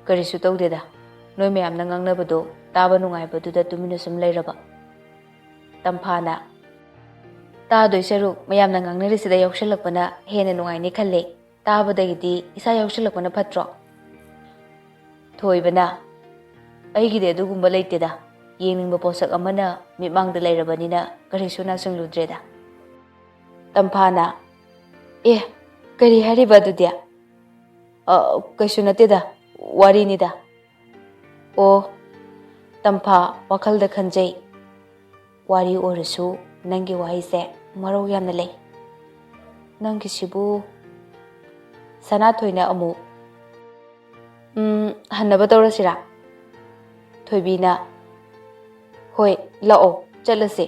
"ꯀꯔꯤꯁꯨ ꯇꯧꯗꯦꯗ, ꯅꯣꯏ ꯃꯌꯥꯝꯅ ꯉꯥꯡꯅꯕꯗꯣ ꯇꯥꯕ ꯅꯨꯡꯉꯥꯏꯕꯗꯨꯗ ꯇꯨꯃꯤꯟꯅ ꯁꯨꯝ ꯂꯩꯔꯕ꯫" ꯇꯝꯐꯥꯅ, "ꯇꯥꯗꯣꯏ ꯁꯔꯨꯛ ꯃꯌꯥꯝꯅ ꯉꯥꯡꯅꯔꯤꯁꯤꯗ ꯌꯥꯎꯁꯜꯂꯛꯄꯅ ꯍꯦꯟꯅ ꯅꯨꯡꯉꯥꯏꯅꯤ ꯈꯜꯂꯦ꯫ ꯇꯥꯕꯗꯒꯤꯗꯤ ꯏꯁꯥ ꯌꯥꯎꯁꯜꯂꯛꯄꯅ ꯐꯠꯇ꯭ꯔꯣ?" ꯊꯣꯏꯕꯅ, "ꯑꯩꯒꯤꯗꯤ ꯑꯗꯨꯒꯨꯝꯕ ꯂꯩꯇꯦꯗ꯫ ꯌꯦꯡꯅꯤꯡꯕ ꯄꯣꯠꯁꯛ ꯑꯃꯅ ꯃꯤꯠꯃꯥꯡꯗ ꯂꯩꯔꯕꯅꯤꯅ ꯀꯔꯤꯁꯨ ꯅꯥꯁꯤꯡꯂꯨꯗ꯭ꯔꯦꯗ꯫" ꯇꯝꯐꯥꯅ, "ꯑꯦ, ꯀꯔꯤ ꯍꯥꯏꯔꯤꯕ ꯑꯗꯨꯗꯤ? "ꯑ, ꯀꯩꯁꯨ ꯅꯠꯇꯦꯗ, ꯋꯥꯔꯤꯅꯤꯗ"꯫ "ꯑꯣ, ꯇꯝꯐꯥ, ꯋꯥꯈꯜꯗ ꯈꯟꯖꯩ꯫ ꯋꯥꯔꯤ ꯑꯣꯏꯔꯁꯨ ꯅꯪꯒꯤ ꯋꯥꯍꯩꯁꯦ ꯃꯔꯧ ꯌꯥꯝꯅ ꯂꯩ꯫ ꯅꯪꯒꯤꯁꯤꯕꯨ"꯫ ꯁꯅꯥꯊꯣꯏꯅ ꯑꯃꯨꯛ, "ꯎꯝ, ꯍꯟꯅꯕ ꯇꯧꯔꯁꯤꯔꯥ?" ꯊꯣꯏꯕꯤꯅ, "ꯍꯣꯏ, ꯂꯥꯛꯑꯣ, ꯆꯠꯂꯁꯦ"꯫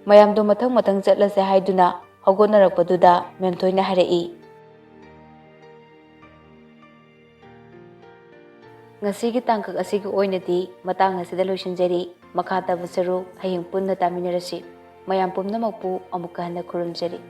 ꯃꯌꯥꯝꯗꯣ ꯃꯊꯪ ꯃꯊꯪ ꯆꯠꯂꯁꯦ ꯍꯥꯏꯗꯨꯅ ꯍꯧꯒꯠꯅꯔꯛꯄꯗꯨꯗ ꯃꯦꯝꯊꯣꯏꯅ ꯍꯥꯏꯔꯛꯏ, "ꯉꯁꯤꯒꯤ ꯇꯥꯡꯀꯛ ꯑꯁꯤꯒꯤ ꯑꯣꯏꯅꯗꯤ ꯃꯇꯥꯡ ꯑꯁꯤꯗ ꯂꯣꯏꯁꯤꯟꯖꯔꯤ꯫ ꯃꯈꯥ ꯇꯥꯕ ꯁꯔꯨꯛ ꯍꯌꯦꯡ ꯄꯨꯟꯅ ꯇꯥꯃꯤꯟꯅꯔꯁꯤ꯫ ꯃꯌꯥꯝ ꯄꯨꯝꯅꯃꯛꯄꯨ ꯑꯃꯨꯛꯀ ꯍꯟꯅ ꯈꯨꯔꯨꯝꯖꯔꯤ"꯫